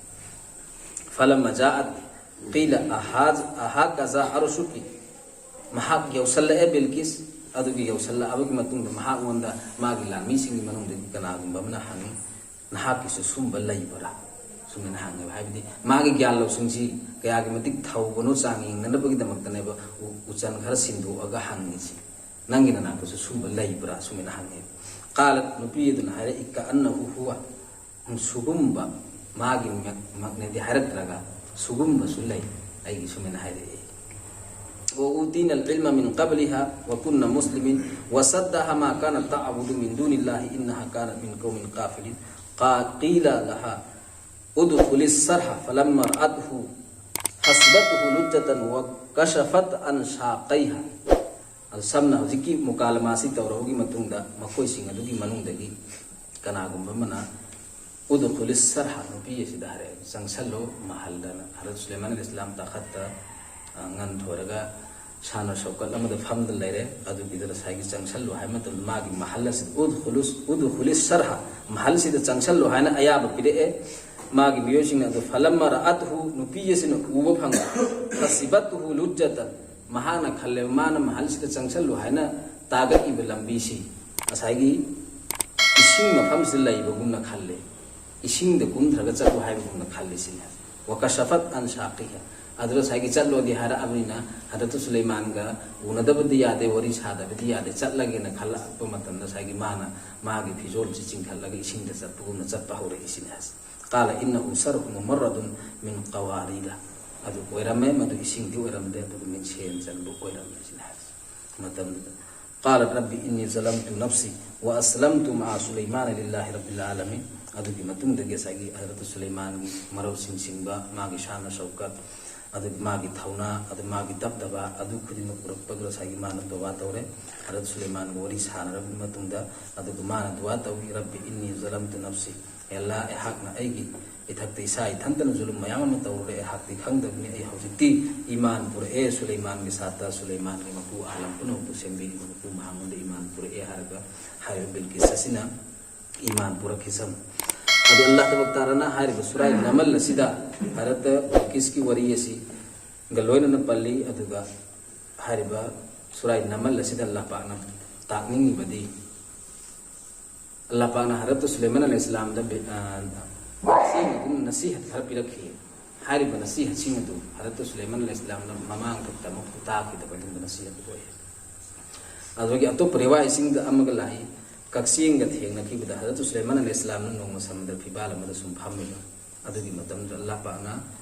ꯐꯂꯝꯃ ꯖꯥꯑꯠ ꯀꯤꯂ ꯑꯍꯥꯖ-, "ꯑꯍꯥꯀꯖꯥ ꯑꯔꯁꯨꯀꯤ"꯫ ꯃꯍꯥꯛ ꯌꯧꯁꯜꯂꯛꯑꯦ ꯕꯤꯜꯀꯤꯁ꯫ ꯑꯗꯨꯒꯤ ꯌꯧꯁꯜꯂꯛꯑꯕꯒꯤ ꯃꯇꯨꯡꯗ ꯃꯍꯥꯛꯉꯣꯟꯗ ꯃꯥꯒꯤ ꯂꯥꯟꯃꯤꯁꯤꯡꯒꯤ ꯃꯅꯨꯡꯗꯒꯤ ꯀꯅꯥꯒꯨꯝꯕ ꯑꯃꯅ ꯍꯪꯉꯤ, "ꯅꯍꯥꯛꯀꯤꯁꯨ ꯁꯨꯝꯕ ꯂꯩꯕ꯭ꯔꯥ?" ꯁꯨꯃꯥꯏꯅ ꯍꯪꯉꯦꯕ꯫ ꯍꯥꯏꯕꯗꯤ ꯃꯥꯒꯤ ꯒ꯭ꯌꯥꯟ ꯂꯧꯁꯤꯡꯁꯤ ꯀꯌꯥꯒꯤ ꯃꯇꯤꯛ ꯊꯧꯕꯅꯣ ꯆꯥꯡ ꯌꯦꯡꯅꯅꯕꯒꯤꯗꯃꯛꯇꯅꯦꯕ ꯎ-, ꯎꯆꯟ ꯈꯔ ꯁꯤꯟꯗꯣꯛꯑꯒ ꯍꯪꯉꯤꯁꯤ꯫ "ꯅꯪꯒꯤ ꯅꯅꯥꯛꯇꯁꯨ ꯁꯨꯝꯕ ꯂꯩꯕ꯭ꯔꯥ?" ꯁꯨꯃꯥꯏꯅ ꯍꯪꯉꯦꯕ꯫ ꯀꯥꯂꯠ, ꯅꯨꯄꯤ ꯑꯗꯨꯅ ꯍꯥꯏꯔꯛꯏ, "ꯀ ꯑꯟꯅꯍꯨ ꯍꯨꯋ"꯫ ꯁꯨꯒꯨꯝꯕ ꯃꯥꯒꯤ ꯃꯛ-, ꯃꯛꯅꯦꯗꯤ ꯍꯥꯏꯔꯛꯇ꯭ꯔꯒ, "ꯁꯨꯒꯨꯝꯕꯁꯨ ꯂꯩ", ꯑꯩꯒꯤ ꯁꯨꯃꯥꯏꯅ ꯍꯥꯏꯔꯛꯑꯦ꯫ وأوتينا العلم من قبلها وكنا مسلمين وصدها ما كانت تعبد من دون الله إنها كانت من قوم غافلين. قا-، قيل لها ادخلي الصرح فلما رأته حسبته لجة وكشفت عن ساقيها. ꯑꯗꯨ ꯁꯝꯅ ꯍꯧꯖꯤꯛꯀꯤ ꯃꯨꯀꯥꯂꯃꯥꯁꯤ ꯇꯧꯔꯕꯒꯤ ꯃꯇꯨꯡꯗ ꯃꯈꯣꯏꯁꯤꯡ ꯑꯗꯨꯒꯤ ꯃꯅꯨꯡꯗꯒꯤ ꯀꯅꯥꯒꯨꯝꯕ ꯑꯃꯅ ꯎꯗꯨꯈꯨꯂꯤ ꯁꯔꯍ, ꯅꯨꯄꯤ ꯑꯁꯤꯗ ꯍꯥꯏꯔꯛꯑꯦ, "ꯆꯪꯁꯜꯂꯣ ꯃꯍꯜꯗꯅ"꯫ ꯍꯖꯔꯠ ꯁꯨꯂꯩꯃꯥꯟ ꯑꯂꯩꯍꯤꯁꯂꯥꯝ ꯇꯥꯈꯠꯇ, ꯑ, ꯉꯟꯊꯣꯔꯒ ꯁꯥꯟꯅ ꯁꯧꯀꯠ ꯑꯃꯗ ꯐꯝꯗꯨꯅ ꯂꯩꯔꯦ꯫ ꯑꯗꯨꯒꯤꯗꯨꯗ ꯉꯁꯥꯏꯒꯤ ꯆꯪꯁꯜꯂꯣ ꯍꯥꯏꯕ ꯃꯇꯝꯗ ꯃꯥꯒꯤ ꯃꯍꯜ ꯑꯁꯤꯗ "ꯎꯗꯨꯈꯨꯂꯨ-, ꯎꯗꯨꯈꯨꯂꯤ ꯁꯔꯍ", ꯃꯍꯜꯁꯤꯗ ꯆꯪꯁꯜꯂꯣ ꯍꯥꯏꯅ ꯑꯌꯥꯕ ꯄꯤꯔꯛꯑꯦ꯫ ꯃꯥꯒꯤ ꯃꯤꯑꯣꯏꯁꯤꯡꯅ ꯑꯗꯨ "ꯐꯂꯝꯃ ꯔꯥꯑꯠꯍꯨ", ꯅꯨꯄꯤ ꯑꯁꯤꯅ ꯎꯕ ꯐꯪꯕ, "ꯍꯁꯤꯕꯠꯍꯨ ꯂꯨꯖꯇꯟ", ꯃꯍꯥꯛꯅ ꯈꯜꯂꯦꯕ, ꯃꯥꯅ ꯃꯍꯜꯁꯤꯗ ꯆꯪꯁꯜꯂꯨ ꯍꯥꯏꯅ ꯇꯥꯛꯂꯛꯏꯕ ꯂꯝꯕꯤꯁꯤ ꯉꯁꯥꯏꯒꯤ ꯏꯁꯤꯡ ꯃꯐꯝꯁꯤꯗ ꯂꯩꯕꯒꯨꯝꯅ ꯈꯜꯂꯦ, ꯏꯁꯤꯡꯗ ꯀꯨꯝꯊꯔꯒ ꯆꯠꯂꯨ ꯍꯥꯏꯕꯒꯨꯝꯅ ꯈꯜꯂꯦ ꯁꯤꯅꯤ꯫ "ꯋꯀꯁꯐꯠ ꯑꯟ ꯁꯥꯀꯤꯍ", ꯑꯗꯨꯗ ꯉꯁꯥꯏꯒꯤ ꯆꯠꯂꯣꯗꯤ ꯍꯥꯏꯔꯛꯑꯕꯅꯤꯅ, ꯍꯖꯔꯠ ꯁꯨꯂꯩꯃꯥꯟꯒ ꯎꯅꯗꯕꯗꯤ ꯌꯥꯗꯦ, ꯋꯥꯔꯤ ꯁꯥꯗꯕꯗꯤ ꯌꯥꯗꯦ, ꯆꯠꯂꯒꯦꯅ ꯈꯜꯂꯛꯄ ꯃꯇꯝꯗ ꯉꯁꯥꯏꯒꯤ ꯃꯥꯅ ꯃꯥꯒꯤ ꯐꯤꯖꯣꯜꯁꯤ ꯆꯤꯡꯈꯠꯂꯒ ꯏꯁꯤꯡꯗ ꯆꯠꯄꯒꯨꯝꯅ ꯆꯠꯄ ꯍꯧꯔꯛꯏ ꯁꯤꯅꯤ ꯍꯥꯏꯁꯦ꯫ قال إنه صرح ممرد من قوارير. ꯑꯗꯨ ꯑꯣꯏꯔꯝꯃꯦ, ꯃꯗꯨ ꯏꯁꯤꯡꯗꯤ ꯑꯣꯏꯔꯝꯗꯦ, ꯑꯗꯨꯒ ꯃꯤꯡꯁꯦꯟ ꯆꯟꯕ ꯑꯣꯏꯔꯝꯃꯦ ꯁꯤꯅꯤ ꯍꯥꯏꯁꯦ꯫ ꯃꯇꯝꯗꯨꯗ "قالت رب إني ظلمت نفسي وأسلمت مع سليمان لله رب العالمين"꯫ ꯑꯗꯨꯒꯤ ꯃꯇꯨꯡꯗꯒꯤ ꯉꯁꯥꯏꯒꯤ ꯍꯖꯔꯠ ꯁꯨꯂꯩꯃꯥꯟꯒꯤ ꯃꯔꯧꯁꯤꯡ ꯁꯤꯡꯕ, ꯃꯥꯒꯤ ꯁꯥꯟꯅ ꯁꯧꯀꯠ, ꯑꯗꯨꯒ ꯃꯥꯒꯤ ꯊꯧꯅꯥ, ꯑꯗꯨ ꯃꯥꯒꯤ ꯗꯕꯗꯕꯥ, ꯑꯗꯨ ꯈꯨꯗꯤꯡꯃꯛ ꯎꯔꯛꯄꯗꯨꯗ ꯉꯁꯥꯏꯒꯤ ꯃꯥꯅ ꯗꯨꯋꯥ ꯇꯧꯔꯦ꯫ ꯍꯖꯔꯠ ꯁꯨꯂꯩꯃꯥꯟꯒ ꯋꯥꯔꯤ ꯁꯥꯟꯅꯔꯕ ꯃꯇꯨꯡꯗ, ꯑꯗꯨꯒ ꯃꯥꯅ ꯗꯨꯋꯥ ꯇꯧꯏ, "رب إني ظلمت نفسي"꯫ "ꯑꯦ ꯑꯜꯂꯥ, ꯑꯩꯍꯥꯛꯅ ꯑꯩꯒꯤ ꯏꯊꯛꯇ ꯏꯁꯥ ꯏꯊꯟꯇꯅ ꯖꯨꯂꯨꯝ ꯃꯌꯥꯝ ꯑꯃ ꯇꯧꯔꯨꯔꯦ, ꯑꯩꯍꯥꯛꯇꯤ ꯈꯪꯗꯕꯅꯤ꯫ ꯑꯩ ꯍꯧꯖꯤꯛꯇꯤ ꯏꯃꯥꯟ ꯄꯨꯔꯛꯑꯦ, ꯁꯨꯂꯩꯃꯥꯟꯒꯤ ꯁꯥꯇ꯭ꯔ, ꯁꯨꯂꯩꯃꯥꯟꯒꯤ ꯃꯄꯨ, ꯑꯥꯂꯝ ꯄꯨꯝꯅꯃꯛꯄꯨ ꯁꯦꯝꯕꯤꯔꯤꯕ ꯃꯄꯨ ꯃꯍꯥꯛꯉꯣꯟꯗ ꯏꯃꯥꯟ ꯄꯨꯔꯛꯑꯦ" ꯍꯥꯏꯔꯒ ꯍꯥꯏꯔꯤꯕ ꯕꯤꯜꯀꯤꯁ ꯑꯁꯤꯅ ꯏꯃꯥꯟ ꯄꯨꯔꯛꯈꯤ꯫ ꯁꯝ ꯑꯗꯨ ꯑꯜꯂꯥꯍ ꯇꯕꯥꯔꯛ ꯇꯥꯂꯥꯅ ꯍꯥꯏꯔꯤꯕ ꯁꯨꯔꯥꯏ ꯅꯃꯜ ꯑꯁꯤꯗ ꯍꯖꯔꯠ ꯕꯤꯜꯀꯤꯁꯀꯤ ꯋꯥꯔꯤ ꯑꯁꯤꯒ ꯂꯣꯏꯅꯅ ꯄꯜꯂꯤ꯫ ꯑꯗꯨꯒ ꯍꯥꯏꯔꯤꯕ ꯁꯨꯔꯥꯏ ꯅꯃꯜ ꯑꯁꯤꯗ ꯑꯜꯂꯥꯍ ꯄꯥꯛꯅ ꯇꯥꯛꯅꯤꯡꯉꯤꯕꯗꯤ, ꯑꯜꯂꯥꯍ ꯄꯥꯛꯅ ꯍꯖꯔꯠ ꯁꯨꯂꯩꯃꯥꯟ ꯑꯂꯩꯍꯤꯁꯁꯂꯥꯝꯗ ꯕꯤ-, ꯑ, ꯀꯛꯆꯦꯡ ꯑꯗꯨꯝ ꯅꯁꯤꯍꯠ ꯈꯔ ꯄꯤꯔꯛꯈꯤ꯫ ꯍꯥꯏꯔꯤꯕ ꯅꯁꯤꯍꯠꯁꯤꯡ ꯑꯗꯨ ꯍꯖꯔꯠ ꯁꯨꯂꯩꯃꯥꯟ ꯑꯂꯩꯍꯤꯁꯁꯂꯥꯝꯅ ꯃꯃꯥꯡꯗ ꯇꯝꯃꯛꯄ ꯇꯥꯈꯤꯗꯕ ꯑꯗꯨꯒꯨꯝꯕ ꯅꯁꯤꯍꯠ ꯑꯗꯨ ꯑꯣꯏ꯫ ꯑꯗꯨꯒꯤ ꯑꯇꯣꯞꯄ ꯔꯤꯋꯥꯌꯠꯁꯤꯡꯗ ꯑꯃꯒ ꯂꯥꯛꯏ, ꯀꯛꯆꯦꯡꯒ ꯊꯦꯡꯅꯈꯤꯕꯗ ꯍꯖꯔꯠ ꯁꯨꯂꯩꯃꯥꯟ ꯑꯂꯩꯍꯤꯁꯁꯂꯥꯝꯅ ꯅꯣꯡꯃ ꯁꯃꯨꯗ꯭ꯔ ꯐꯤꯕꯥꯜ ꯑꯃꯗ ꯁꯨꯝ ꯐꯝꯃꯤꯕ꯫ ꯑꯗꯨꯒꯤ ꯃꯇꯝꯗ ꯑꯜꯂꯥꯍ ꯄꯥꯛꯅ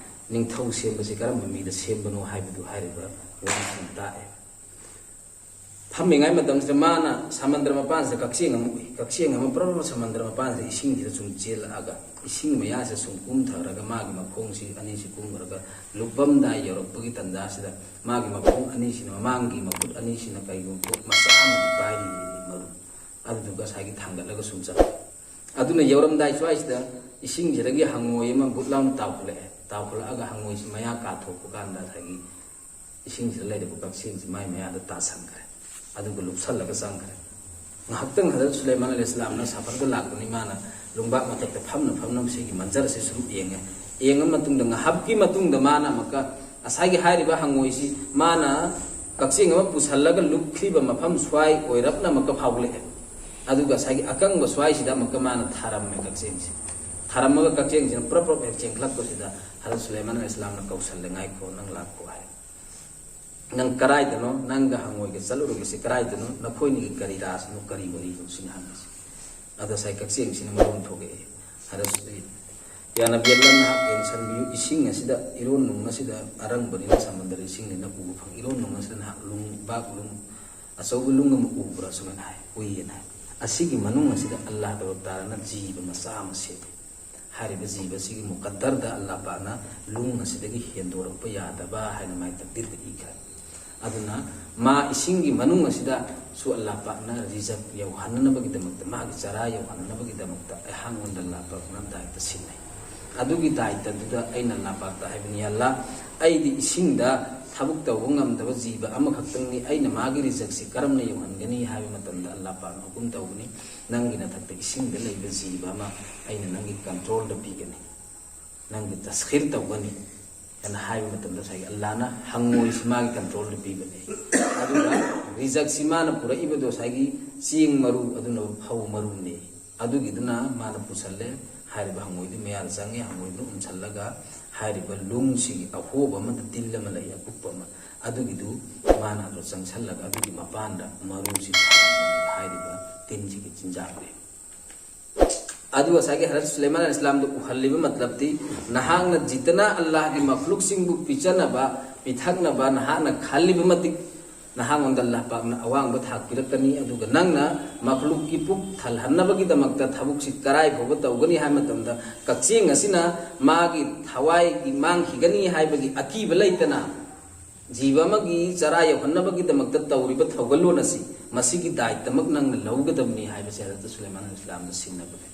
ꯅꯤꯡꯊꯧ ꯁꯦꯝꯕꯁꯤ ꯀꯔꯝꯕ ꯃꯤꯗ ꯁꯦꯝꯕꯅꯣ ꯍꯥꯏꯕꯗꯨ ꯍꯥꯏꯔꯤꯕ ꯋꯥꯔꯤꯁꯤꯅ ꯇꯥꯛꯑꯦ꯫ ꯐꯝꯃꯤꯉꯩ ꯃꯇꯝꯁꯤꯗ ꯃꯥꯅ ꯁꯃꯟꯗ꯭ꯔ ꯃꯄꯥꯟꯁꯤꯗ ꯀꯛꯆꯦꯡ ꯑꯃ ꯎꯏ꯫ ꯀꯛꯆꯦꯡ ꯑꯃ ꯄ꯭ꯔꯞ ꯄ꯭ꯔꯞ ꯁꯃꯟꯗ꯭ꯔ ꯃꯄꯥꯟꯁꯤꯗ ꯏꯁꯤꯡꯁꯤꯗ ꯁꯨꯝ ꯆꯦꯜꯂꯛꯑꯒ, ꯏꯁꯤꯡ ꯃꯌꯥꯁꯤꯗ ꯁꯨꯝ ꯀꯨꯝꯊꯔꯒ, ꯃꯥꯒꯤ ꯃꯈꯣꯡꯁꯤ ꯑꯅꯤꯁꯤ ꯀꯨꯝꯈ꯭ꯔꯒ, ꯂꯨꯞꯄꯝꯗꯥꯏ ꯌꯧꯔꯛꯄꯒꯤ ꯇꯥꯟꯖꯥꯁꯤꯗ ꯃꯥꯒꯤ ꯃꯈꯣꯡ ꯑꯅꯤꯁꯤꯅ, ꯃꯃꯥꯡꯒꯤ ꯃꯈꯨꯠ ꯑꯅꯤꯁꯤꯅ ꯀꯩꯒꯨꯝꯕ ꯄꯣꯠ ꯃꯆꯥ ꯑꯃꯗꯤ ꯄꯥꯏꯔꯤ, ꯃꯔꯨ꯫ ꯑꯗꯨꯗꯨꯒ ꯉꯁꯥꯏꯒꯤ ꯊꯥꯡꯒꯠꯂꯒ ꯁꯨꯝ ꯆꯠꯄ꯫ ꯑꯗꯨꯅ ꯌꯧꯔꯝꯗꯥꯏ ꯁ꯭ꯋꯥꯏꯁꯤꯗ ꯏꯁꯤꯡꯁꯤꯗꯒꯤ ꯍꯪꯉꯣꯏ ꯑꯃ ꯕꯨꯠ ꯂꯥꯎꯅ ꯇꯥꯎꯈꯠꯂꯛꯑꯦ꯫ ꯇꯥꯎꯈꯠꯂꯛꯑꯒ ꯍꯪꯉꯣꯏꯁꯤ ꯃꯌꯥ ꯀꯥꯊꯣꯛꯄ ꯀꯥꯟꯗ ꯉꯁꯥꯏꯒꯤ ꯏꯁꯤꯡꯁꯤꯗ ꯂꯩꯔꯤꯕ ꯀꯛꯆꯦꯡꯁꯤ ꯃꯥꯏ ꯃꯌꯥꯗ ꯇꯥꯁꯟꯈ꯭ꯔꯦ꯫ ꯑꯗꯨꯒ ꯂꯨꯞꯁꯜꯂꯒ ꯆꯪꯈ꯭ꯔꯦ꯫ ꯉꯥꯏꯍꯥꯛꯇꯪ ꯍꯖꯔꯠ ꯁꯨꯂꯩꯃꯥꯟ ꯑꯂꯩꯍꯤꯁꯂꯥꯝꯅ ꯁꯐꯔꯗ ꯂꯥꯛꯄꯅꯤ, ꯃꯥꯅ ꯂꯨꯡꯕꯥꯛ ꯃꯊꯛꯇ ꯐꯝꯅ ꯐꯝꯅ ꯁꯤꯒꯤ ꯃꯟꯖꯔꯁꯤ ꯁꯨꯝ ꯌꯦꯡꯉꯦ꯫ ꯌꯦꯡꯉ ꯃꯇꯨꯡꯗ ꯉꯥꯏꯍꯥꯛꯀꯤ ꯃꯇꯨꯡꯗ ꯃꯥꯅ ꯑꯃꯨꯛꯀ ꯉꯁꯥꯏꯒꯤ ꯍꯥꯏꯔꯤꯕ ꯍꯪꯉꯣꯏꯁꯤ ꯃꯥꯅ ꯀꯛꯆꯦꯡ ꯑꯃ ꯄꯨꯁꯜꯂꯒ ꯂꯨꯞꯈ꯭ꯔꯤꯕ ꯃꯐꯝ ꯁ꯭ꯋꯥꯏ ꯑꯣꯏꯔꯞꯅ ꯑꯃꯨꯛꯀ ꯐꯥꯎꯒꯠꯂꯛꯑꯦ꯫ ꯑꯗꯨꯒ ꯉꯁꯥꯏꯒꯤ ꯑꯀꯪꯕ ꯁ꯭ꯋꯥꯏꯁꯤꯗ ꯑꯃꯨꯛꯀ ꯃꯥꯅ ꯊꯥꯔꯝꯃꯦ ꯀꯛꯆꯦꯡꯁꯤ꯫ ꯊꯥꯔꯝꯃꯒ ꯀꯛꯆꯦꯡꯁꯤꯅ ꯄ꯭ꯔꯞ ꯄ꯭ꯔꯞ ꯍꯦꯛ ꯆꯦꯟꯈꯠꯂꯛꯄꯁꯤꯗ ꯍꯖꯔꯠ ꯁꯨꯂꯩꯃꯥꯟ ꯑꯂꯩꯍꯤꯁꯂꯥꯝꯅ ꯀꯧꯁꯜꯂꯦ, "ꯉꯥꯏꯈꯣ, ꯅꯪ ꯂꯥꯛꯈꯣ" ꯍꯥꯏ꯫ "ꯅꯪ ꯀꯔꯥꯏꯗꯅꯣ? ꯅꯪꯒ ꯍꯪꯉꯣꯏꯒ ꯆꯠꯂꯨꯔꯤꯕꯁꯤ ꯀꯔꯥꯏꯗꯅꯣ? ꯅꯈꯣꯏꯅꯤꯒꯤ ꯀꯔꯤ ꯔꯥꯖꯅꯣ, ꯀꯔꯤ ꯋꯥꯔꯤꯅꯣ?" ꯁꯤꯅ ꯍꯪꯉꯤꯁꯦ꯫ ꯑꯗ ꯉꯁꯥꯏ ꯀꯛꯆꯦꯡꯁꯤꯅ ꯃꯔꯣꯟ ꯊꯣꯛꯂꯛꯑꯦ꯫ ꯑꯗ ꯌꯥ ꯅꯕꯤ ꯑꯜꯂꯥꯍ, ꯅꯍꯥꯛ ꯌꯦꯡꯁꯤꯟꯕꯤꯌꯨ, ꯏꯁꯤꯡ ꯑꯁꯤꯗ, ꯏꯔꯣꯟ ꯅꯨꯡ ꯑꯁꯤꯗ, ꯑꯔꯪꯕꯅꯤꯅ ꯁꯃꯟꯗꯔ ꯏꯁꯤꯡꯅꯤꯅ ꯎꯕ ꯐꯪ, ꯏꯔꯣꯟ ꯅꯨꯡ ꯑꯁꯤꯗ ꯅꯍꯥꯛ ꯂꯨꯡ, ꯕꯥꯛ ꯂꯨꯡ, ꯑꯆꯧꯕ ꯂꯨꯡ ꯑꯃ ꯎꯕ꯭ꯔꯥ? ꯁꯨꯃꯥꯏꯅ ꯍꯥꯏ, "ꯎꯏꯌꯦꯅ" ꯍꯥꯏ꯫ ꯑꯁꯤꯒꯤ ꯃꯅꯨꯡ ꯑꯁꯤꯗ ꯑꯜꯂꯥꯍ ꯇꯕꯥꯔꯛ ꯇꯥꯂꯥꯅ ꯖꯤꯕ ꯃꯆꯥ ꯑꯃ ꯁꯦꯝꯃꯤ꯫ ꯍꯥꯏꯔꯤꯕ ꯖꯤꯕ ꯑꯁꯤꯒꯤ ꯃꯨꯀꯠꯗꯔꯗ ꯑꯜꯂꯥꯍ ꯄꯥꯛꯅ ꯂꯨꯡ ꯑꯁꯤꯗꯒꯤ ꯍꯦꯟꯗꯣꯔꯛꯄ ꯌꯥꯗꯕ ꯍꯥꯏꯅ ꯃꯥꯒꯤ ꯇꯛꯗꯤꯔꯗ ꯏꯈ꯭ꯔꯦ꯫ ꯑꯗꯨꯅ ꯃꯥ ꯏꯁꯤꯡꯒꯤ ꯃꯅꯨꯡ ꯑꯁꯤꯗꯁꯨ ꯑꯜꯂꯥꯍ ꯄꯥꯛꯅ ꯔꯤꯖꯛ ꯌꯧꯍꯟꯅꯅꯕꯒꯤꯗꯃꯛꯇ, ꯃꯥꯒꯤ ꯆꯔꯥ ꯌꯧꯍꯟꯅꯅꯕꯒꯤꯗꯃꯛꯇ ꯑꯩꯍꯥꯛꯉꯣꯟꯗ ꯑꯜꯂꯥꯍ ꯄꯥꯛꯅ ꯗꯥꯏꯇ ꯁꯤꯟꯅꯩ꯫ ꯑꯗꯨꯒꯤ ꯗꯥꯏꯇꯗꯨꯗ ꯑꯩꯅ ꯑꯜꯂꯥꯍ ꯄꯥꯛꯇ ꯍꯥꯏꯕꯅꯤ, "ꯌꯥ ꯑꯜꯂꯥꯍ, ꯑꯩꯗꯤ ꯏꯁꯤꯡꯗ ꯊꯕꯛ ꯇꯧꯕ ꯉꯝꯗꯕ ꯖꯤꯕ ꯑꯃꯈꯛꯇꯪꯅꯤ, ꯑꯩꯅ ꯃꯥꯒꯤ ꯔꯤꯖꯛꯁꯤ ꯀꯔꯝꯅ ꯌꯧꯍꯟꯒꯅꯤ?" ꯍꯥꯏꯕ ꯃꯇꯝꯗ ꯑꯜꯂꯥꯍ ꯄꯥꯛꯅ ꯍꯨꯀꯨꯝ ꯇꯧꯕꯅꯤ, "ꯅꯪꯒꯤ ꯅꯊꯛꯇ ꯏꯁꯤꯡꯗ ꯂꯩꯕ ꯖꯤꯕ ꯑꯃ ꯑꯩꯅ ꯅꯪꯒꯤ ꯀꯟꯇ꯭ꯔꯣꯜꯗ ꯄꯤꯒꯅꯤ, ꯅꯪꯒꯤ ꯇꯁꯈꯤꯔ ꯇꯧꯒꯅꯤ" ꯍꯥꯏꯅ ꯍꯥꯏꯕ ꯃꯇꯝꯗ ꯉꯁꯥꯏꯒꯤ ꯑꯜꯂꯥꯍꯅ ꯍꯪꯉꯣꯏꯁꯤ ꯃꯥꯒꯤ ꯀꯟꯇ꯭ꯔꯣꯜꯗ ꯄꯤꯕꯅꯦ꯫ ꯑꯗꯨꯒ ꯔꯤꯖꯛꯁꯤ ꯃꯥꯅ ꯄꯨꯔꯛꯏꯕꯗꯣ ꯉꯁꯥꯏꯒꯤ ꯆꯦꯡ ꯃꯔꯨ, ꯑꯗꯨꯅ ꯐꯧ ꯃꯔꯨꯅꯦ꯫ ꯑꯗꯨꯒꯤꯗꯨꯅ ꯃꯥꯅ ꯄꯨꯁꯜꯂꯦ, ꯍꯥꯏꯔꯤꯕ ꯍꯪꯉꯣꯏꯗꯨ ꯃꯌꯥꯗ ꯆꯪꯉꯦ, ꯍꯪꯉꯣꯏꯗꯨꯅ ꯎꯝꯁꯜꯂꯒ ꯍꯥꯏꯔꯤꯕ ꯂꯨꯡꯁꯤꯒꯤ ꯑꯍꯣꯕ ꯑꯃꯗ ꯇꯤꯜ ꯑꯃ ꯂꯩ ꯑꯀꯨꯞꯄ ꯑꯃ, ꯑꯗꯨꯒꯤꯗꯨ ꯃꯥꯅ ꯑꯗꯨ ꯆꯪꯁꯜꯂꯒ ꯑꯗꯨꯒꯤ ꯃꯄꯥꯟꯗ ꯃꯔꯨꯁꯤ ꯊꯥꯔꯝꯕꯅꯦꯕ, ꯍꯥꯏꯔꯤꯕ ꯇꯤꯟꯁꯤꯒꯤ ꯆꯤꯟꯖꯥꯛꯅꯦ꯫ ꯑꯗꯨ ꯉꯁꯥꯏꯒꯤ ꯍꯔꯠ ꯁꯨꯂꯩꯃꯥꯟ ꯑꯂꯩꯍꯤꯁꯂꯥꯝꯗ ꯎꯍꯜꯂꯤꯕ ꯃꯇꯂꯕꯇꯤ, ꯅꯍꯥꯛꯅ ꯖꯤꯇꯅ ꯑꯜꯂꯥꯍꯒꯤ ꯃꯈꯂꯨꯛꯁꯤꯡꯕꯨ ꯄꯤꯖꯅꯕ, ꯄꯤꯊꯛꯅꯕ ꯅꯍꯥꯛꯅ ꯈꯜꯂꯤꯕ ꯃꯇꯤꯛ ꯅꯍꯥꯛꯉꯣꯟꯗ ꯑꯜꯂꯥꯍ ꯄꯥꯛꯅ ꯑꯋꯥꯡꯕ ꯊꯥꯛ ꯄꯤꯔꯛꯀꯅꯤ꯫ ꯑꯗꯨꯒ ꯅꯪꯅ ꯃꯈꯂꯨꯛꯀꯤ ꯄꯨꯛ ꯊꯜꯍꯟꯅꯕꯒꯤꯗꯃꯛꯇ ꯊꯕꯛꯁꯤ ꯀꯔꯥꯏ ꯐꯥꯎꯕ ꯇꯧꯒꯅꯤ ꯍꯥꯏꯕ ꯃꯇꯝꯗ, ꯀꯛꯆꯦꯡ ꯑꯁꯤꯅ ꯃꯥꯒꯤ ꯊꯋꯥꯏꯒꯤ ꯃꯥꯡꯈꯤꯒꯅꯤ ꯍꯥꯏꯕꯒꯤ ꯑꯀꯤꯕ ꯂꯩꯇꯅ, ꯖꯤꯕ ꯑꯃꯒꯤ ꯆꯔꯥ ꯌꯧꯍꯟꯅꯕꯒꯤꯗꯃꯛꯇ ꯇꯧꯔꯤꯕ ꯊꯧꯒꯜꯂꯣꯟ ꯑꯁꯤ, ꯃꯁꯤꯒꯤ ꯗꯥꯏꯇꯃꯛ ꯅꯪꯅ ꯂꯧꯒꯗꯕꯅꯤ ꯍꯥꯏꯕꯁꯦ ꯍꯖꯔꯠ ꯁꯨꯂꯩꯃꯥꯟ ꯑꯂꯩꯍꯤꯁꯂꯥꯝꯅ ꯁꯤꯟꯅꯕꯅꯦ꯫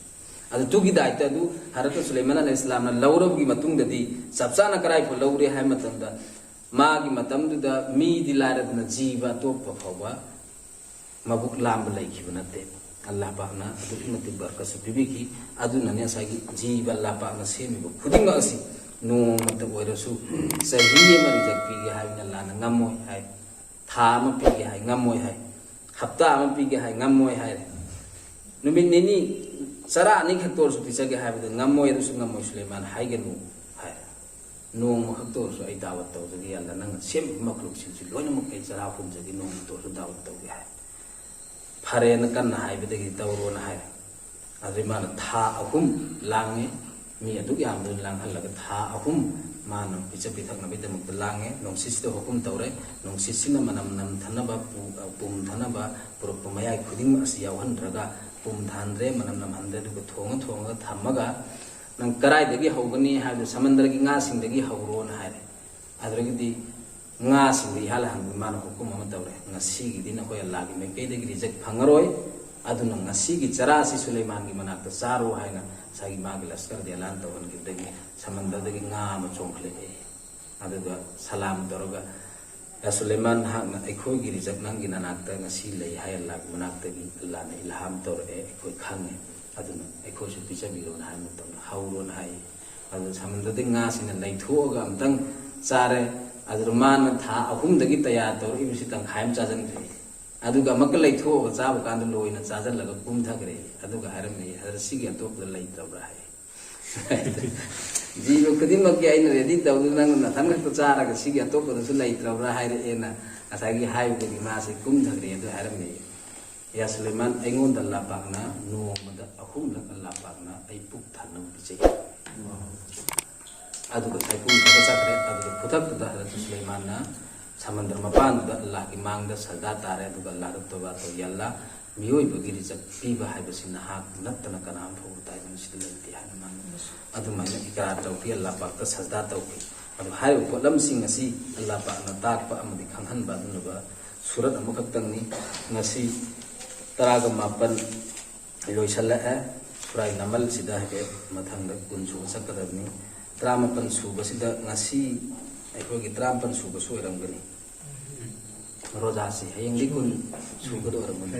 ꯑꯗꯨ ꯇꯨꯒꯤ ꯗꯥꯏꯇ ꯑꯗꯨ ꯍꯖꯔꯠ ꯁꯨꯂꯩꯃꯥꯟ ꯑꯂꯩꯍꯤꯁꯂꯥꯝꯅ ꯂꯧꯔꯕꯒꯤ ꯃꯇꯨꯡꯗꯗꯤ, ꯆꯞ ꯆꯥꯅ ꯀꯔꯥꯏ ꯐꯥꯎ ꯂꯧꯔꯦ ꯍꯥꯏꯕ ꯃꯇꯝꯗ, ꯃꯥꯒꯤ ꯃꯇꯝꯗꯨꯗ ꯃꯤꯗꯤ ꯂꯥꯏꯔꯗꯅ ꯖꯤꯕ ꯑꯇꯣꯞꯄ ꯐꯥꯎꯕ ꯃꯕꯨꯛ ꯂꯥꯝꯕ ꯂꯩꯈꯤꯕ ꯅꯠꯇꯦ꯫ ꯑꯜꯂꯥꯍ ꯄꯥꯛꯅ ꯑꯗꯨꯛꯀꯤ ꯃꯇꯤꯛ ꯕꯔꯀꯠꯁꯨ ꯄꯤꯕꯤꯈꯤ꯫ ꯑꯗꯨꯅꯅꯦ ꯉꯁꯥꯏꯒꯤ ꯖꯤꯕ ꯑꯜꯂꯥꯍ ꯄꯥꯛꯅ ꯁꯦꯝꯃꯤꯕ ꯈꯨꯗꯤꯡꯃꯛ ꯑꯁꯤ ꯅꯣꯡꯃꯇ ꯑꯣꯏꯔꯁꯨ ꯆꯍꯤ ꯑꯃ ꯔꯤꯖꯛ ꯄꯤꯒꯦ ꯍꯥꯏꯕꯅ ꯑꯜꯂꯥꯍꯅ ꯉꯝꯃꯣꯏ ꯍꯥꯏ, ꯊꯥ ꯑꯃ ꯄꯤꯒꯦ ꯍꯥꯏ ꯉꯝꯃꯣꯏ ꯍꯥꯏ, ꯍꯞꯇꯥ ꯑꯃ ꯄꯤꯒꯦ ꯍꯥꯏ ꯉꯝꯃꯣꯏ ꯍꯥꯏꯔꯦ꯫ ꯅꯨꯃꯤꯠ ꯅꯤꯅꯤ, ꯆꯔꯥ ꯑꯅꯤꯈꯛꯇ ꯑꯣꯏꯔꯁꯨ ꯄꯤꯖꯒꯦ ꯍꯥꯏꯕꯗ ꯉꯝꯃꯣꯏ, ꯑꯗꯨꯁꯨ ꯉꯝꯃꯣꯏ ꯁꯨꯂꯩꯃꯥꯟ, ꯍꯥꯏꯒꯅꯨ ꯍꯥꯏ꯫ ꯅꯣꯡꯃꯈꯛꯇ ꯑꯣꯏꯔꯁꯨ ꯑꯩ ꯗꯥꯋꯠ ꯇꯧꯖꯒꯦ, ꯑꯜꯂꯥꯍ ꯅꯪꯅ ꯁꯦꯝꯃꯤꯕ ꯃꯈꯂꯨꯛꯁꯤꯡꯁꯤ ꯂꯣꯏꯅꯃꯛ ꯑꯩ ꯆꯔꯥ ꯍꯨꯟꯖꯒꯦ, ꯅꯣꯡꯃꯇ ꯑꯣꯏꯔꯁꯨ ꯗꯥꯋꯠ ꯇꯧꯒꯦ ꯍꯥꯏ꯫ ꯐꯔꯦꯅ ꯀꯟꯅ ꯍꯥꯏꯕꯗꯒꯤ ꯇꯧꯔꯣꯅ ꯍꯥꯏ꯫ ꯑꯗꯨꯗꯩ ꯃꯥꯅ ꯊꯥ ꯑꯍꯨꯝ ꯂꯥꯡꯉꯦ꯫ ꯃꯤ ꯑꯗꯨꯛ ꯌꯥꯝꯕꯗꯨ ꯂꯥꯡꯍꯜꯂꯒ ꯊꯥ ꯑꯍꯨꯝ ꯃꯥꯅ ꯄꯤꯖ ꯄꯤꯊꯛꯅꯕꯒꯤꯗꯃꯛꯇ ꯂꯥꯡꯉꯦ꯫ ꯅꯨꯡꯁꯤꯠꯁꯤꯗ ꯍꯨꯀꯨꯝ ꯇꯧꯔꯦ, ꯅꯨꯡꯁꯤꯠꯁꯤꯅ ꯃꯅꯝ ꯅꯝꯊꯅꯕ, ꯄꯨ-, ꯄꯨꯝꯊꯅꯕ ꯄꯨꯔꯛꯄ ꯃꯌꯥꯏ ꯈꯨꯗꯤꯡꯃꯛ ꯑꯁꯤ ꯌꯥꯎꯍꯟꯗ꯭ꯔꯒ ꯄꯨꯝꯊꯍꯟꯗ꯭ꯔꯦ, ꯃꯅꯝ ꯅꯝꯍꯟꯗ꯭ꯔꯦ꯫ ꯑꯗꯨꯒ ꯊꯣꯡꯉ ꯊꯣꯡꯉꯒ ꯊꯝꯃꯒ, "ꯅꯪ ꯀꯗꯥꯏꯗꯒꯤ ꯍꯧꯒꯅꯤ?" ꯍꯥꯏꯕꯗ, "ꯁꯃꯟꯗ꯭ꯔꯒꯤ ꯉꯥꯁꯤꯡꯗꯒꯤ ꯍꯧꯔꯣꯅ" ꯍꯥꯏꯔꯦ꯫ ꯑꯗꯨꯗꯒꯤꯗꯤ ꯉꯥꯁꯤꯡꯗ ꯏꯍꯥꯟ ꯍꯥꯟꯕ ꯃꯥꯅ ꯍꯨꯀꯨꯝ ꯑꯃ ꯇꯧꯔꯦ, "ꯉꯁꯤꯒꯤꯗꯤ ꯅꯈꯣꯏ ꯑꯜꯂꯥꯍꯒꯤ ꯃꯥꯏꯀꯩꯗꯒꯤ ꯔꯤꯖꯛ ꯐꯪꯉꯔꯣꯏ, ꯑꯗꯨꯅ ꯉꯁꯤꯒꯤ ꯆꯔꯥꯁꯤ ꯁꯨꯂꯩꯃꯥꯟꯒꯤ ꯃꯅꯥꯛꯇ ꯆꯥꯔꯣ" ꯍꯥꯏꯅ ꯉꯁꯥꯏꯒꯤ ꯃꯥꯒꯤ ꯂꯁꯀꯔꯗ ꯑꯦꯂꯥꯟ ꯇꯧꯍꯟꯈꯤꯕꯗꯒꯤ ꯁꯃꯟꯗꯔꯗꯒꯤ ꯉꯥ ꯑꯃ ꯆꯣꯡꯈꯠꯂꯛꯑꯦ꯫ ꯑꯗꯨꯒ ꯁꯂꯥꯝ ꯇꯧꯔꯒ, "ꯌꯥ ꯁꯨꯂꯩꯃꯥꯟ, ꯅꯍꯥꯛꯅ ꯑꯩꯈꯣꯏꯒꯤ ꯔꯤꯖꯛ ꯅꯪꯒꯤ ꯅꯅꯥꯛꯇ ꯉꯁꯤ ꯂꯩ ꯍꯥꯏ, ꯑꯜꯂꯥꯍꯒꯤ ꯃꯅꯥꯛꯇꯒꯤ ꯑꯜꯂꯥꯍꯅ ꯏꯜꯍꯥꯝ ꯇꯧꯔꯛꯑꯦ, ꯑꯩꯈꯣꯏ ꯈꯪꯉꯦ, ꯑꯗꯨꯅ ꯑꯩꯈꯣꯏꯁꯨ ꯄꯤꯖꯕꯤꯔꯣꯅ" ꯍꯥꯏꯕ ꯃꯇꯝꯗ, "ꯍꯧꯔꯣꯅ" ꯍꯥꯏ꯫ ꯑꯗꯨ ꯁꯃꯟꯗꯔꯗꯒꯤ ꯉꯥꯁꯤꯡꯅ ꯂꯩꯊꯣꯛꯑꯒ ꯑꯝꯇꯪ ꯆꯥꯔꯦ꯫ ꯑꯗꯨꯗ ꯃꯥꯅ ꯊꯥ ꯑꯍꯨꯝꯗꯒꯤ ꯇꯌꯥꯔ ꯇꯧꯔꯛꯏꯕꯁꯤ ꯇꯪꯈꯥꯏ ꯑꯃ ꯆꯥꯁꯤꯟꯈ꯭ꯔꯦ꯫ ꯑꯗꯨꯒ ꯑꯃꯨꯛꯀ ꯂꯩꯊꯣꯛꯑꯒ ꯆꯥꯕ ꯀꯥꯟꯗ ꯂꯣꯏꯅ ꯆꯥꯁꯤꯜꯂꯒ ꯄꯨꯝꯊꯈ꯭ꯔꯦ꯫ ꯑꯗꯨꯒ ꯍꯥꯏꯔꯝꯃꯤ, "ꯑꯗ ꯁꯤꯒꯤ ꯑꯇꯣꯞꯄꯗ ꯂꯩꯇ꯭ꯔꯕ꯭ꯔꯥ?" ꯍꯥꯏ꯫ "ꯖꯤꯕ ꯈꯨꯗꯤꯡꯃꯛꯀꯤ ꯑꯩꯅ ꯔꯦꯗꯤ ꯇꯧꯗꯨꯅ ꯅꯪꯅ ꯅꯊꯟ ꯈꯛꯇ ꯆꯥꯔꯒ ꯁꯤꯒꯤ ꯑꯇꯣꯞꯄꯗꯁꯨ ꯂꯩꯇ꯭ꯔꯕ꯭ꯔꯥ?" ꯍꯥꯏꯔꯛꯑꯦꯅ ꯉꯁꯥꯏꯒꯤ ꯍꯥꯏꯕꯗꯒꯤ ꯃꯥꯁꯦ ꯀꯨꯝꯊꯈ꯭ꯔꯦ ꯑꯗꯨ ꯍꯥꯏꯔꯝꯃꯤ꯫ "ꯌꯥ ꯁꯨꯂꯩꯃꯥꯟ, ꯑꯩꯉꯣꯟꯗ ꯑꯜꯂꯥꯍ ꯄꯥꯛꯅ ꯅꯣꯡꯃꯗ ꯑꯍꯨꯝꯂꯛ ꯑꯜꯂꯥꯍ ꯄꯥꯛꯅ ꯑꯩ ꯄꯨꯛ ꯊꯟꯅꯕ ꯄꯤꯖꯩ꯫" ꯑꯗꯨꯒ ꯉꯁꯥꯏ ꯄꯨꯡ ꯀꯌꯥꯗ ꯆꯠꯈ꯭ꯔꯦ? ꯑꯗꯨꯒ ꯈꯨꯗꯛꯇꯨꯗ ꯍꯖꯔꯠ ꯁꯨꯂꯩꯃꯥꯟꯅ ꯁꯃꯟꯗ꯭ꯔ ꯃꯄꯥꯟꯗꯨꯗ ꯑꯜꯂꯥꯍꯒꯤ ꯃꯥꯡꯗ ꯁꯖꯗꯥ ꯇꯥꯔꯦ꯫ ꯑꯗꯨꯒ ꯑꯜꯂꯥꯍꯗ ꯇꯧꯕꯥ ꯇꯧꯏ, "ꯑꯜꯂꯥꯍ, ꯃꯤꯑꯣꯏꯕꯒꯤ ꯔꯤꯖꯛ ꯄꯤꯕ ꯍꯥꯏꯕꯁꯤ ꯅꯍꯥꯛ ꯅꯠꯇꯅ ꯀꯅꯥꯝ ꯐꯥꯎꯕ ꯇꯥꯏꯕꯪ ꯑꯁꯤꯗ ꯂꯩꯇꯦ" ꯍꯥꯏꯅ ꯃꯥꯅ ꯑꯗꯨꯃꯥꯏꯅ ꯏꯀꯔꯥꯔ ꯇꯧꯈꯤ, ꯑꯜꯂꯥꯍ ꯄꯥꯛꯇ ꯁꯖꯗꯥ ꯇꯧꯈꯤ꯫ ꯑꯗꯨ ꯍꯥꯏꯔꯤꯕ ꯄꯣꯠꯂꯝꯁꯤꯡ ꯑꯁꯤ ꯑꯜꯂꯥꯍ ꯄꯥꯛꯅ ꯇꯥꯛꯄ ꯑꯃꯗꯤ ꯈꯪꯍꯟꯕ ꯑꯗꯨꯒꯨꯝꯂꯕ ꯁꯨꯔꯠ ꯑꯃꯈꯛꯇꯪꯅꯤ꯫ ꯉꯁꯤ ꯇꯔꯥꯒ ꯃꯥꯄꯟ ꯂꯣꯏꯁꯤꯜꯂꯛꯑꯦ꯫ ꯁꯨꯔꯥꯏ ꯅꯃꯜꯁꯤꯗ ꯍꯥꯏꯐꯦꯠ ꯃꯊꯪꯗ ꯀꯨꯟ ꯁꯨꯕ ꯆꯠꯀꯗꯕꯅꯤ꯫ ꯇꯔꯥꯃꯥꯄꯟ ꯁꯨꯕꯁꯤꯗ ꯉꯁꯤ ꯑꯩꯈꯣꯏꯒꯤ ꯇꯔꯥꯃꯥꯄꯟ ꯁꯨꯕꯁꯨ ꯑꯣꯏꯔꯝꯒꯅꯤ꯫ ꯔꯣꯖꯥꯁꯤ ꯍꯌꯦꯡꯗꯤ ꯀꯨꯟ ꯁꯨꯒꯗꯧꯔꯕꯅꯤ꯫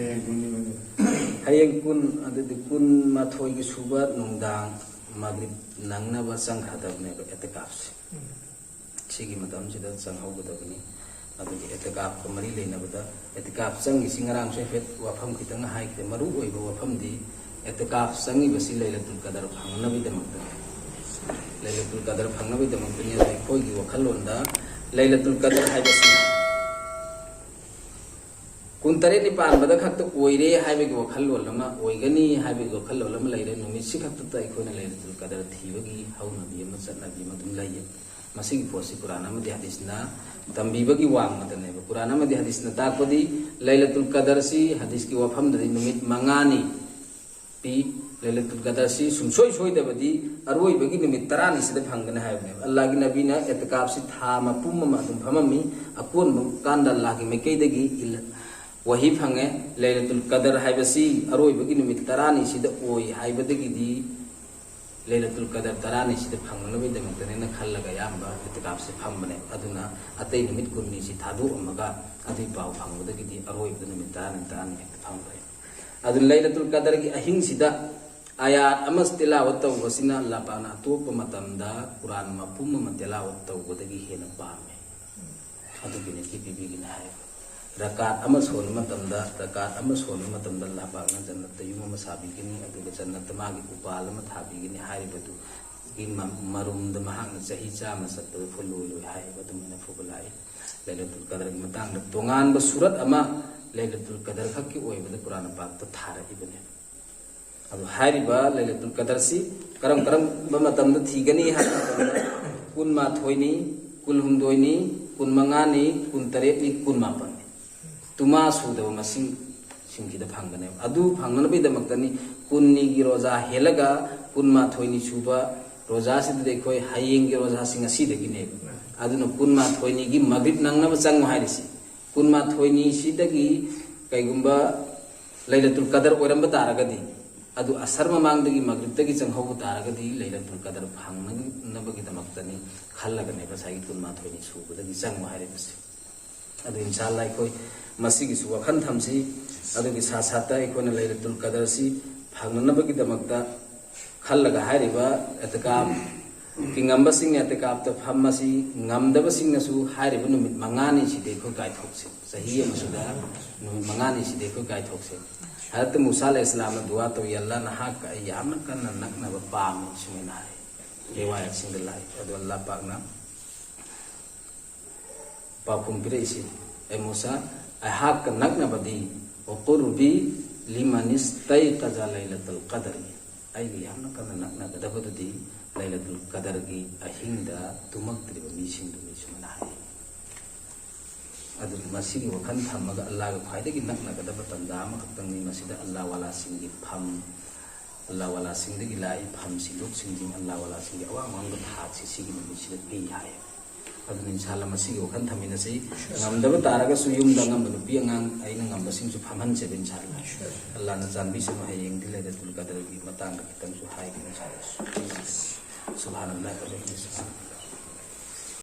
ꯍꯌꯦꯡ ꯀꯨꯟ, ꯑꯗꯨꯗꯤ ꯀꯨꯟꯃꯥꯊꯣꯏꯒꯤ ꯁꯨꯕ ꯅꯨꯡꯗꯥꯡ ꯃꯒ꯭ꯔꯤꯕ ꯅꯪꯅꯕ ꯆꯪꯈ꯭ꯔꯗꯕꯅꯦꯕ ꯑꯦꯇꯤꯀꯥꯐꯁꯦ꯫ ꯁꯤꯒꯤ ꯃꯇꯝꯁꯤꯗ ꯆꯪꯍꯧꯒꯗꯕꯅꯤ꯫ ꯑꯗꯨꯒꯤ ꯑꯦꯇꯤꯀꯥꯐꯀ ꯃꯔꯤ ꯂꯩꯅꯕꯗ, ꯑꯦꯇꯤꯀꯥꯐ ꯆꯪꯉꯤꯁꯤ ꯉꯔꯥꯡꯁꯨ ꯍꯥꯏꯐꯦꯠ ꯋꯥꯐꯝ ꯈꯤꯇꯪ ꯍꯥꯏꯈ꯭ꯔꯦ꯫ ꯃꯔꯨ ꯑꯣꯏꯕ ꯋꯥꯐꯝꯗꯤ ꯑꯦꯇꯤꯀꯥꯐ ꯆꯪꯉꯤꯕꯁꯤ ꯂꯩꯂꯇꯨꯜ ꯀꯗꯔ ꯐꯪꯅꯕꯒꯤꯗꯃꯛꯇꯅꯤ꯫ ꯂꯩꯂꯇꯨꯜ ꯀꯗꯔ ꯐꯪꯅꯕꯒꯤꯗꯃꯛꯇꯅꯤ꯫ ꯑꯗꯣ ꯑꯩꯈꯣꯏꯒꯤ ꯋꯥꯈꯜꯂꯣꯟꯗ ꯂꯩꯂꯇꯨꯜ ꯀꯗꯔ ꯍꯥꯏꯕꯁꯤ ꯀꯨꯟꯇꯔꯦꯠꯅꯤ ꯄꯥꯟꯕꯗ ꯈꯛꯇ ꯑꯣꯏꯔꯦ ꯍꯥꯏꯕꯒꯤ ꯋꯥꯈꯜꯂꯣꯟ ꯑꯃ, ꯑꯣꯏꯒꯅꯤ ꯍꯥꯏꯕꯒꯤ ꯋꯥꯈꯜꯂꯣꯟ ꯑꯃ ꯂꯩꯔꯦ꯫ ꯅꯨꯃꯤꯠꯁꯤ ꯈꯛꯇꯗ ꯑꯩꯈꯣꯏꯅ ꯂꯩꯂꯇꯨꯜ ꯀꯗꯔ ꯊꯤꯕꯒꯤ ꯍꯧꯅꯕꯤ ꯑꯃ, ꯆꯠꯅꯕꯤ ꯑꯃ ꯑꯗꯨꯝ ꯂꯩꯌꯦ꯫ ꯃꯁꯤꯒꯤ ꯄꯣꯠꯁꯤ ꯀꯨꯔꯥꯟ ꯑꯃꯗꯤ ꯍꯗꯤꯁꯅ ꯇꯝꯕꯤꯕꯒꯤ ꯋꯥꯡꯃꯗꯅꯦꯕ꯫ ꯀꯨꯔꯥꯟ ꯑꯃꯗꯤ ꯍꯗꯤꯁꯅ ꯇꯥꯛꯄꯗꯤ ꯂꯩꯂꯇꯨꯜ ꯀꯗꯔꯁꯤ ꯍꯗꯤꯁꯀꯤ ꯋꯥꯐꯝꯗꯗꯤ ꯅꯨꯃꯤꯠ ꯃꯉꯥꯅꯤ ꯄꯤ꯫ ꯂꯩꯂꯇꯨꯜ ꯀꯗꯔꯁꯤ ꯁꯨꯡꯁꯣꯏ ꯁꯣꯏꯗꯕꯗꯤ ꯑꯔꯣꯏꯕꯒꯤ ꯅꯨꯃꯤꯠ ꯇꯔꯥꯅꯤꯁꯤꯗ ꯐꯪꯒꯅꯤ ꯍꯥꯏꯕꯅꯦꯕ꯫ ꯑꯜꯂꯥꯍꯒꯤ ꯅꯕꯤꯅ ꯑꯦꯇꯤꯀꯥꯐꯁꯤ ꯊꯥ ꯃꯄꯨꯝ ꯑꯃ ꯑꯗꯨꯝ ꯐꯝꯃꯝꯃꯤ꯫ ꯑꯀꯣꯟꯕ ꯀꯥꯟꯗ ꯑꯜꯂꯥꯍꯒꯤ ꯃꯥꯏꯀꯩꯗꯒꯤ ꯏꯜ-, ꯋꯥꯍꯤ ꯐꯪꯉꯦ꯫ ꯂꯩꯂꯇꯨꯜ ꯀꯗꯔ ꯍꯥꯏꯕꯁꯤ ꯑꯔꯣꯏꯕꯒꯤ ꯅꯨꯃꯤꯠ ꯇꯔꯥꯅꯤꯁꯤꯗ ꯑꯣꯏ ꯍꯥꯏꯕꯗꯒꯤꯗꯤ ꯂꯩꯂꯇꯨꯜ ꯀꯗꯔ ꯇꯔꯥꯅꯤꯁꯤꯗ ꯐꯪꯅꯕꯒꯤꯗꯃꯛꯇꯅꯦꯅ ꯈꯜꯂꯒ ꯑꯌꯥꯝꯕ ꯑꯦꯇꯤꯀꯥꯐꯁꯦ ꯐꯝꯕꯅꯦ꯫ ꯑꯗꯨꯅ ꯑꯇꯩ ꯅꯨꯃꯤꯠ ꯀꯨꯟꯅꯤꯁꯤ ꯊꯥꯗꯣꯛꯑꯝꯃꯒ ꯑꯗꯨꯒꯤ ꯄꯥꯎ ꯐꯪꯕꯗꯒꯤꯗꯤ ꯑꯔꯣꯏꯕꯗ ꯅꯨꯃꯤꯠ ꯇꯔꯥꯅꯤ, ꯇꯔꯥꯅꯤ ꯍꯦꯛꯇ ꯐꯪꯈ꯭ꯔꯦ꯫ ꯑꯗꯨ ꯂꯩꯂꯇꯨꯜ ꯀꯗꯔꯒꯤ ꯑꯍꯤꯡꯁꯤꯗ ꯑꯥꯌꯥꯠ ꯑꯃ ꯇꯤꯂꯥꯋꯠ ꯇꯧꯕꯁꯤꯅ ꯑꯜꯂꯥꯍ ꯄꯥꯛꯅ ꯑꯇꯣꯞꯄ ꯃꯇꯝꯗ ꯀꯨꯔꯥꯟ ꯃꯄꯨꯝ ꯑꯃ ꯇꯤꯂꯥꯋꯠ ꯇꯧꯕꯗꯒꯤ ꯍꯦꯟꯅ ꯄꯥꯝꯃꯦ꯫ ꯑꯗꯨꯒꯤ ꯅꯤꯡꯊꯤ ꯄꯤꯕꯤꯒꯅꯤ ꯍꯥꯏꯔꯤꯕ꯫ ꯔꯀꯥꯠ ꯑꯃ ꯁꯣꯟꯕ ꯃꯇꯝꯗ, ꯔꯀꯥꯠ ꯑꯃ ꯁꯣꯟꯕ ꯃꯇꯝꯗ ꯑꯜꯂꯥꯍ ꯄꯥꯛꯅ ꯖꯟꯅꯠꯇ ꯌꯨꯝ ꯑꯃ ꯁꯥꯕꯤꯒꯅꯤ, ꯑꯗꯨꯒ ꯖꯟꯅꯠꯇ ꯃꯥꯒꯤ ꯎꯄꯥꯜ ꯑꯃ ꯊꯥꯕꯤꯒꯅꯤ ꯍꯥꯏꯔꯤꯕꯗꯨꯒꯤ ꯃ-, ꯃꯔꯨꯝꯗ ꯃꯍꯥꯛꯅ ꯆꯍꯤ ꯆꯥꯝꯃ ꯆꯠꯄꯗ ꯐꯨꯜꯂꯣꯏꯔꯣꯏ ꯍꯥꯏꯔꯤꯕ ꯑꯗꯨꯃꯥꯏꯅ ꯐꯨꯕ ꯂꯥꯛꯏ꯫ ꯂꯩꯂꯇꯨꯜ ꯀꯗꯔꯒꯤ ꯃꯇꯥꯡꯗ ꯇꯣꯉꯥꯟꯕ ꯁꯨꯔꯠ ꯑꯃ ꯂꯩꯂꯇꯨꯜ ꯀꯗꯔ ꯈꯛꯀꯤ ꯑꯣꯏꯕꯗ ꯀꯨꯔꯥꯟ ꯄꯥꯛꯇ ꯊꯥꯔꯛꯏꯕꯅꯦꯕ꯫ ꯑꯗꯨ ꯍꯥꯏꯔꯤꯕ ꯂꯩꯂꯇꯨꯜ ꯀꯗꯔꯁꯤ ꯀꯔꯝ ꯀꯔꯝꯕ ꯃꯇꯝꯗ ꯊꯤꯒꯅꯤ ꯍꯥꯏꯕ ꯃꯇꯝꯗ, ꯀꯨꯟꯃꯥꯊꯣꯏꯅꯤ, ꯀꯨꯟꯍꯨꯝꯗꯣꯏꯅꯤ, ꯀꯨꯟꯃꯉꯥꯅꯤ, ꯀꯨꯟꯇꯔꯦꯠꯅꯤ, ꯀꯨꯟꯃꯥꯄꯟꯅꯤ꯫ ꯇꯨꯃꯥ ꯁꯨꯗꯕ ꯃꯁꯤꯡꯁꯤꯡꯁꯤꯗ ꯐꯪꯒꯅꯦꯕ꯫ ꯑꯗꯨ ꯐꯪꯅꯅꯕꯒꯤꯗꯃꯛꯇꯅꯤ ꯀꯨꯟꯅꯤꯒꯤ ꯔꯣꯖꯥ ꯍꯦꯜꯂꯒ ꯀꯨꯟꯃꯥꯊꯣꯏꯅꯤ ꯁꯨꯕ ꯔꯣꯖꯥꯁꯤꯗꯗꯤ ꯑꯩꯈꯣꯏ ꯍꯌꯦꯡꯒꯤ ꯔꯣꯖꯥꯁꯤ ꯉꯁꯤꯗꯒꯤꯅꯦꯕ꯫ ꯑꯗꯨꯅ ꯀꯨꯟꯃꯥꯊꯣꯏꯅꯤꯒꯤ ꯃꯒ꯭ꯔꯤꯕ ꯅꯪꯅꯕ ꯆꯪꯉꯨ ꯍꯥꯏꯔꯤꯁꯤ꯫ ꯀꯨꯟꯃꯥꯊꯣꯏꯅꯤꯁꯤꯗꯒꯤ ꯀꯩꯒꯨꯝꯕ ꯂꯩꯂꯇꯨꯜ ꯀꯗꯔ ꯑꯣꯏꯔꯝꯕ ꯇꯥꯔꯒꯗꯤ, ꯑꯗꯨ ꯑꯁꯔ ꯃꯃꯥꯡꯗꯒꯤ ꯃꯒ꯭ꯔꯤꯕꯇꯒꯤ ꯆꯪꯍꯧꯕ ꯇꯥꯔꯒꯗꯤ ꯂꯩꯂꯇꯨꯜ ꯀꯗꯔ ꯐꯪꯅꯅꯕꯒꯤꯗꯃꯛꯇꯅꯤ ꯈꯜꯂꯒꯅꯦ ꯉꯁꯥꯏꯒꯤ ꯀꯨꯟꯃꯥꯊꯣꯏꯅꯤ ꯁꯨꯕꯗꯒꯤ ꯆꯪꯉꯨ ꯍꯥꯏꯔꯤꯕꯁꯦ꯫ ꯑꯗꯨ ꯏꯟꯁꯥ ꯑꯜꯂꯥ ꯑꯩꯈꯣꯏ ꯃꯁꯤꯒꯤꯁꯨ ꯋꯥꯈꯜ ꯊꯝꯁꯤ꯫ ꯑꯗꯨꯒꯤ ꯁꯥ ꯁꯥꯠꯇ ꯑꯩꯈꯣꯏꯅ ꯂꯩꯂꯇꯨꯜ ꯀꯗꯔꯁꯤ ꯐꯪꯅꯅꯕꯒꯤꯗꯃꯛꯇ ꯈꯜꯂꯒ ꯍꯥꯏꯔꯤꯕ ꯑꯦꯇꯤꯀꯥꯞꯀꯤ ꯉꯝꯕꯁꯤꯡꯅ ꯑꯦꯇꯤꯀꯥꯞꯇ ꯐꯝꯃꯁꯤ, ꯉꯝꯗꯕꯁꯤꯡꯅꯁꯨ ꯍꯥꯏꯔꯤꯕ ꯅꯨꯃꯤꯠ ꯃꯉꯥꯅꯤꯁꯤꯗꯤ ꯑꯩꯈꯣꯏ ꯀꯥꯏꯊꯣꯛꯁꯤ꯫ ꯆꯍꯤ ꯑꯃꯁꯤꯗ ꯅꯨꯃꯤꯠ ꯃꯉꯥꯅꯤꯁꯤꯗꯤ ꯑꯩꯈꯣꯏ ꯀꯥꯏꯊꯣꯛꯁꯤ꯫ ꯍꯖꯔꯠ ꯃꯨꯁꯥ ꯑꯂꯩꯍꯤ ꯏꯁꯂꯥꯝꯅ ꯗꯨꯋꯥ ꯇꯧꯏ, "ꯑꯜꯂꯥ, ꯅꯍꯥꯛꯀ ꯑꯩ ꯌꯥꯝꯅ ꯀꯟꯅ ꯅꯛꯅꯕ ꯄꯥꯝꯃꯤ", ꯁꯨꯃꯥꯏꯅ ꯍꯥꯏ꯫ ꯔꯤꯋꯥꯌꯠꯁꯤꯡꯗ ꯂꯥꯛꯏ꯫ ꯑꯗꯨ ꯑꯜꯂꯥ ꯄꯥꯛꯅ ꯄꯥꯎꯈꯨꯝ ꯄꯤꯔꯛꯏꯁꯤ, "ꯑꯦ ꯃꯨꯁꯥ, ꯑꯩꯍꯥꯛꯀ ꯅꯛꯅꯕꯗꯤ, ꯎꯀꯨꯔꯕꯤ ꯂꯤꯃꯅꯤꯁ ꯇꯩ ꯀꯖꯥ ꯂꯩꯂꯇꯜ ꯀꯗꯔꯤ, ꯑꯩꯒ ꯌꯥꯝꯅ ꯀꯟꯅ ꯅꯛꯅꯒꯗꯕꯗꯨꯗꯤ ꯂꯩꯂꯇꯨꯜ ꯀꯗꯔꯒꯤ ꯑꯍꯤꯡꯗ ꯇꯨꯝꯃꯛꯇ꯭ꯔꯤꯕ ꯃꯤꯁꯤꯡꯗꯨꯅꯤ", ꯁꯨꯃꯥꯏꯅ ꯍꯥꯏ꯫ ꯑꯗꯨꯅ ꯃꯁꯤꯒꯤ ꯋꯥꯈꯜ ꯊꯝꯃꯒ ꯑꯜꯂꯥꯒ ꯈ꯭ꯋꯥꯏꯗꯒꯤ ꯅꯛꯅꯒꯗꯕ ꯇꯟꯖꯥ ꯑꯃꯈꯛꯇꯪꯅꯤ꯫ ꯃꯁꯤꯗ ꯑꯜꯂꯥ ꯋꯥꯂꯥꯁꯤꯡꯒꯤ ꯐꯝ, ꯑꯜꯂꯥ ꯋꯥꯂꯥꯁꯤꯡꯗꯒꯤ ꯂꯥꯛꯏ ꯐꯝ ꯁꯤꯟꯗꯣꯛ ꯁꯤꯟꯖꯤꯟ, ꯑꯜꯂꯥ ꯋꯥꯂꯥꯁꯤꯡꯒꯤ ꯑꯋꯥꯡ ꯑꯋꯥꯡꯕ ꯊꯥꯛꯁꯤ ꯁꯤꯒꯤ ꯅꯨꯃꯤꯠꯁꯤꯗ ꯄꯤ ꯍꯥꯏ꯫ ꯑꯗꯨꯅ ꯏꯟꯁꯥ ꯑꯜꯂꯥ ꯃꯁꯤꯒꯤ ꯋꯥꯈꯜ ꯊꯝꯃꯤꯟꯅꯁꯤ꯫ ꯉꯝꯗꯕ ꯇꯥꯔꯒꯁꯨ ꯌꯨꯝꯗ ꯑꯉꯝꯕ ꯅꯨꯄꯤ ꯑꯉꯥꯡ ꯑꯩꯅ ꯉꯝꯕꯁꯤꯡꯁꯨ ꯐꯝꯍꯟꯁꯦꯕ ꯏꯟꯁꯥ ꯑꯜꯂꯥ꯫ ꯑꯜꯂꯥꯅ ꯆꯥꯟꯕꯤꯁꯅꯨ, ꯍꯌꯦꯡꯗꯤ ꯂꯩꯂꯇꯨꯜ ꯀꯗꯔꯒꯤ ꯃꯇꯥꯡꯗ ꯈꯤꯇꯪꯁꯨ ꯍꯥꯏꯒꯦ ꯏꯟꯁꯥ ꯑꯜꯂꯥ꯫ ꯁꯨꯕꯍꯥꯅꯜꯂꯥꯍꯤ ꯋꯕꯤꯍꯝꯗꯤꯍꯤ, ꯁꯨꯕꯍꯥꯅꯜꯂꯥꯍꯤ꯫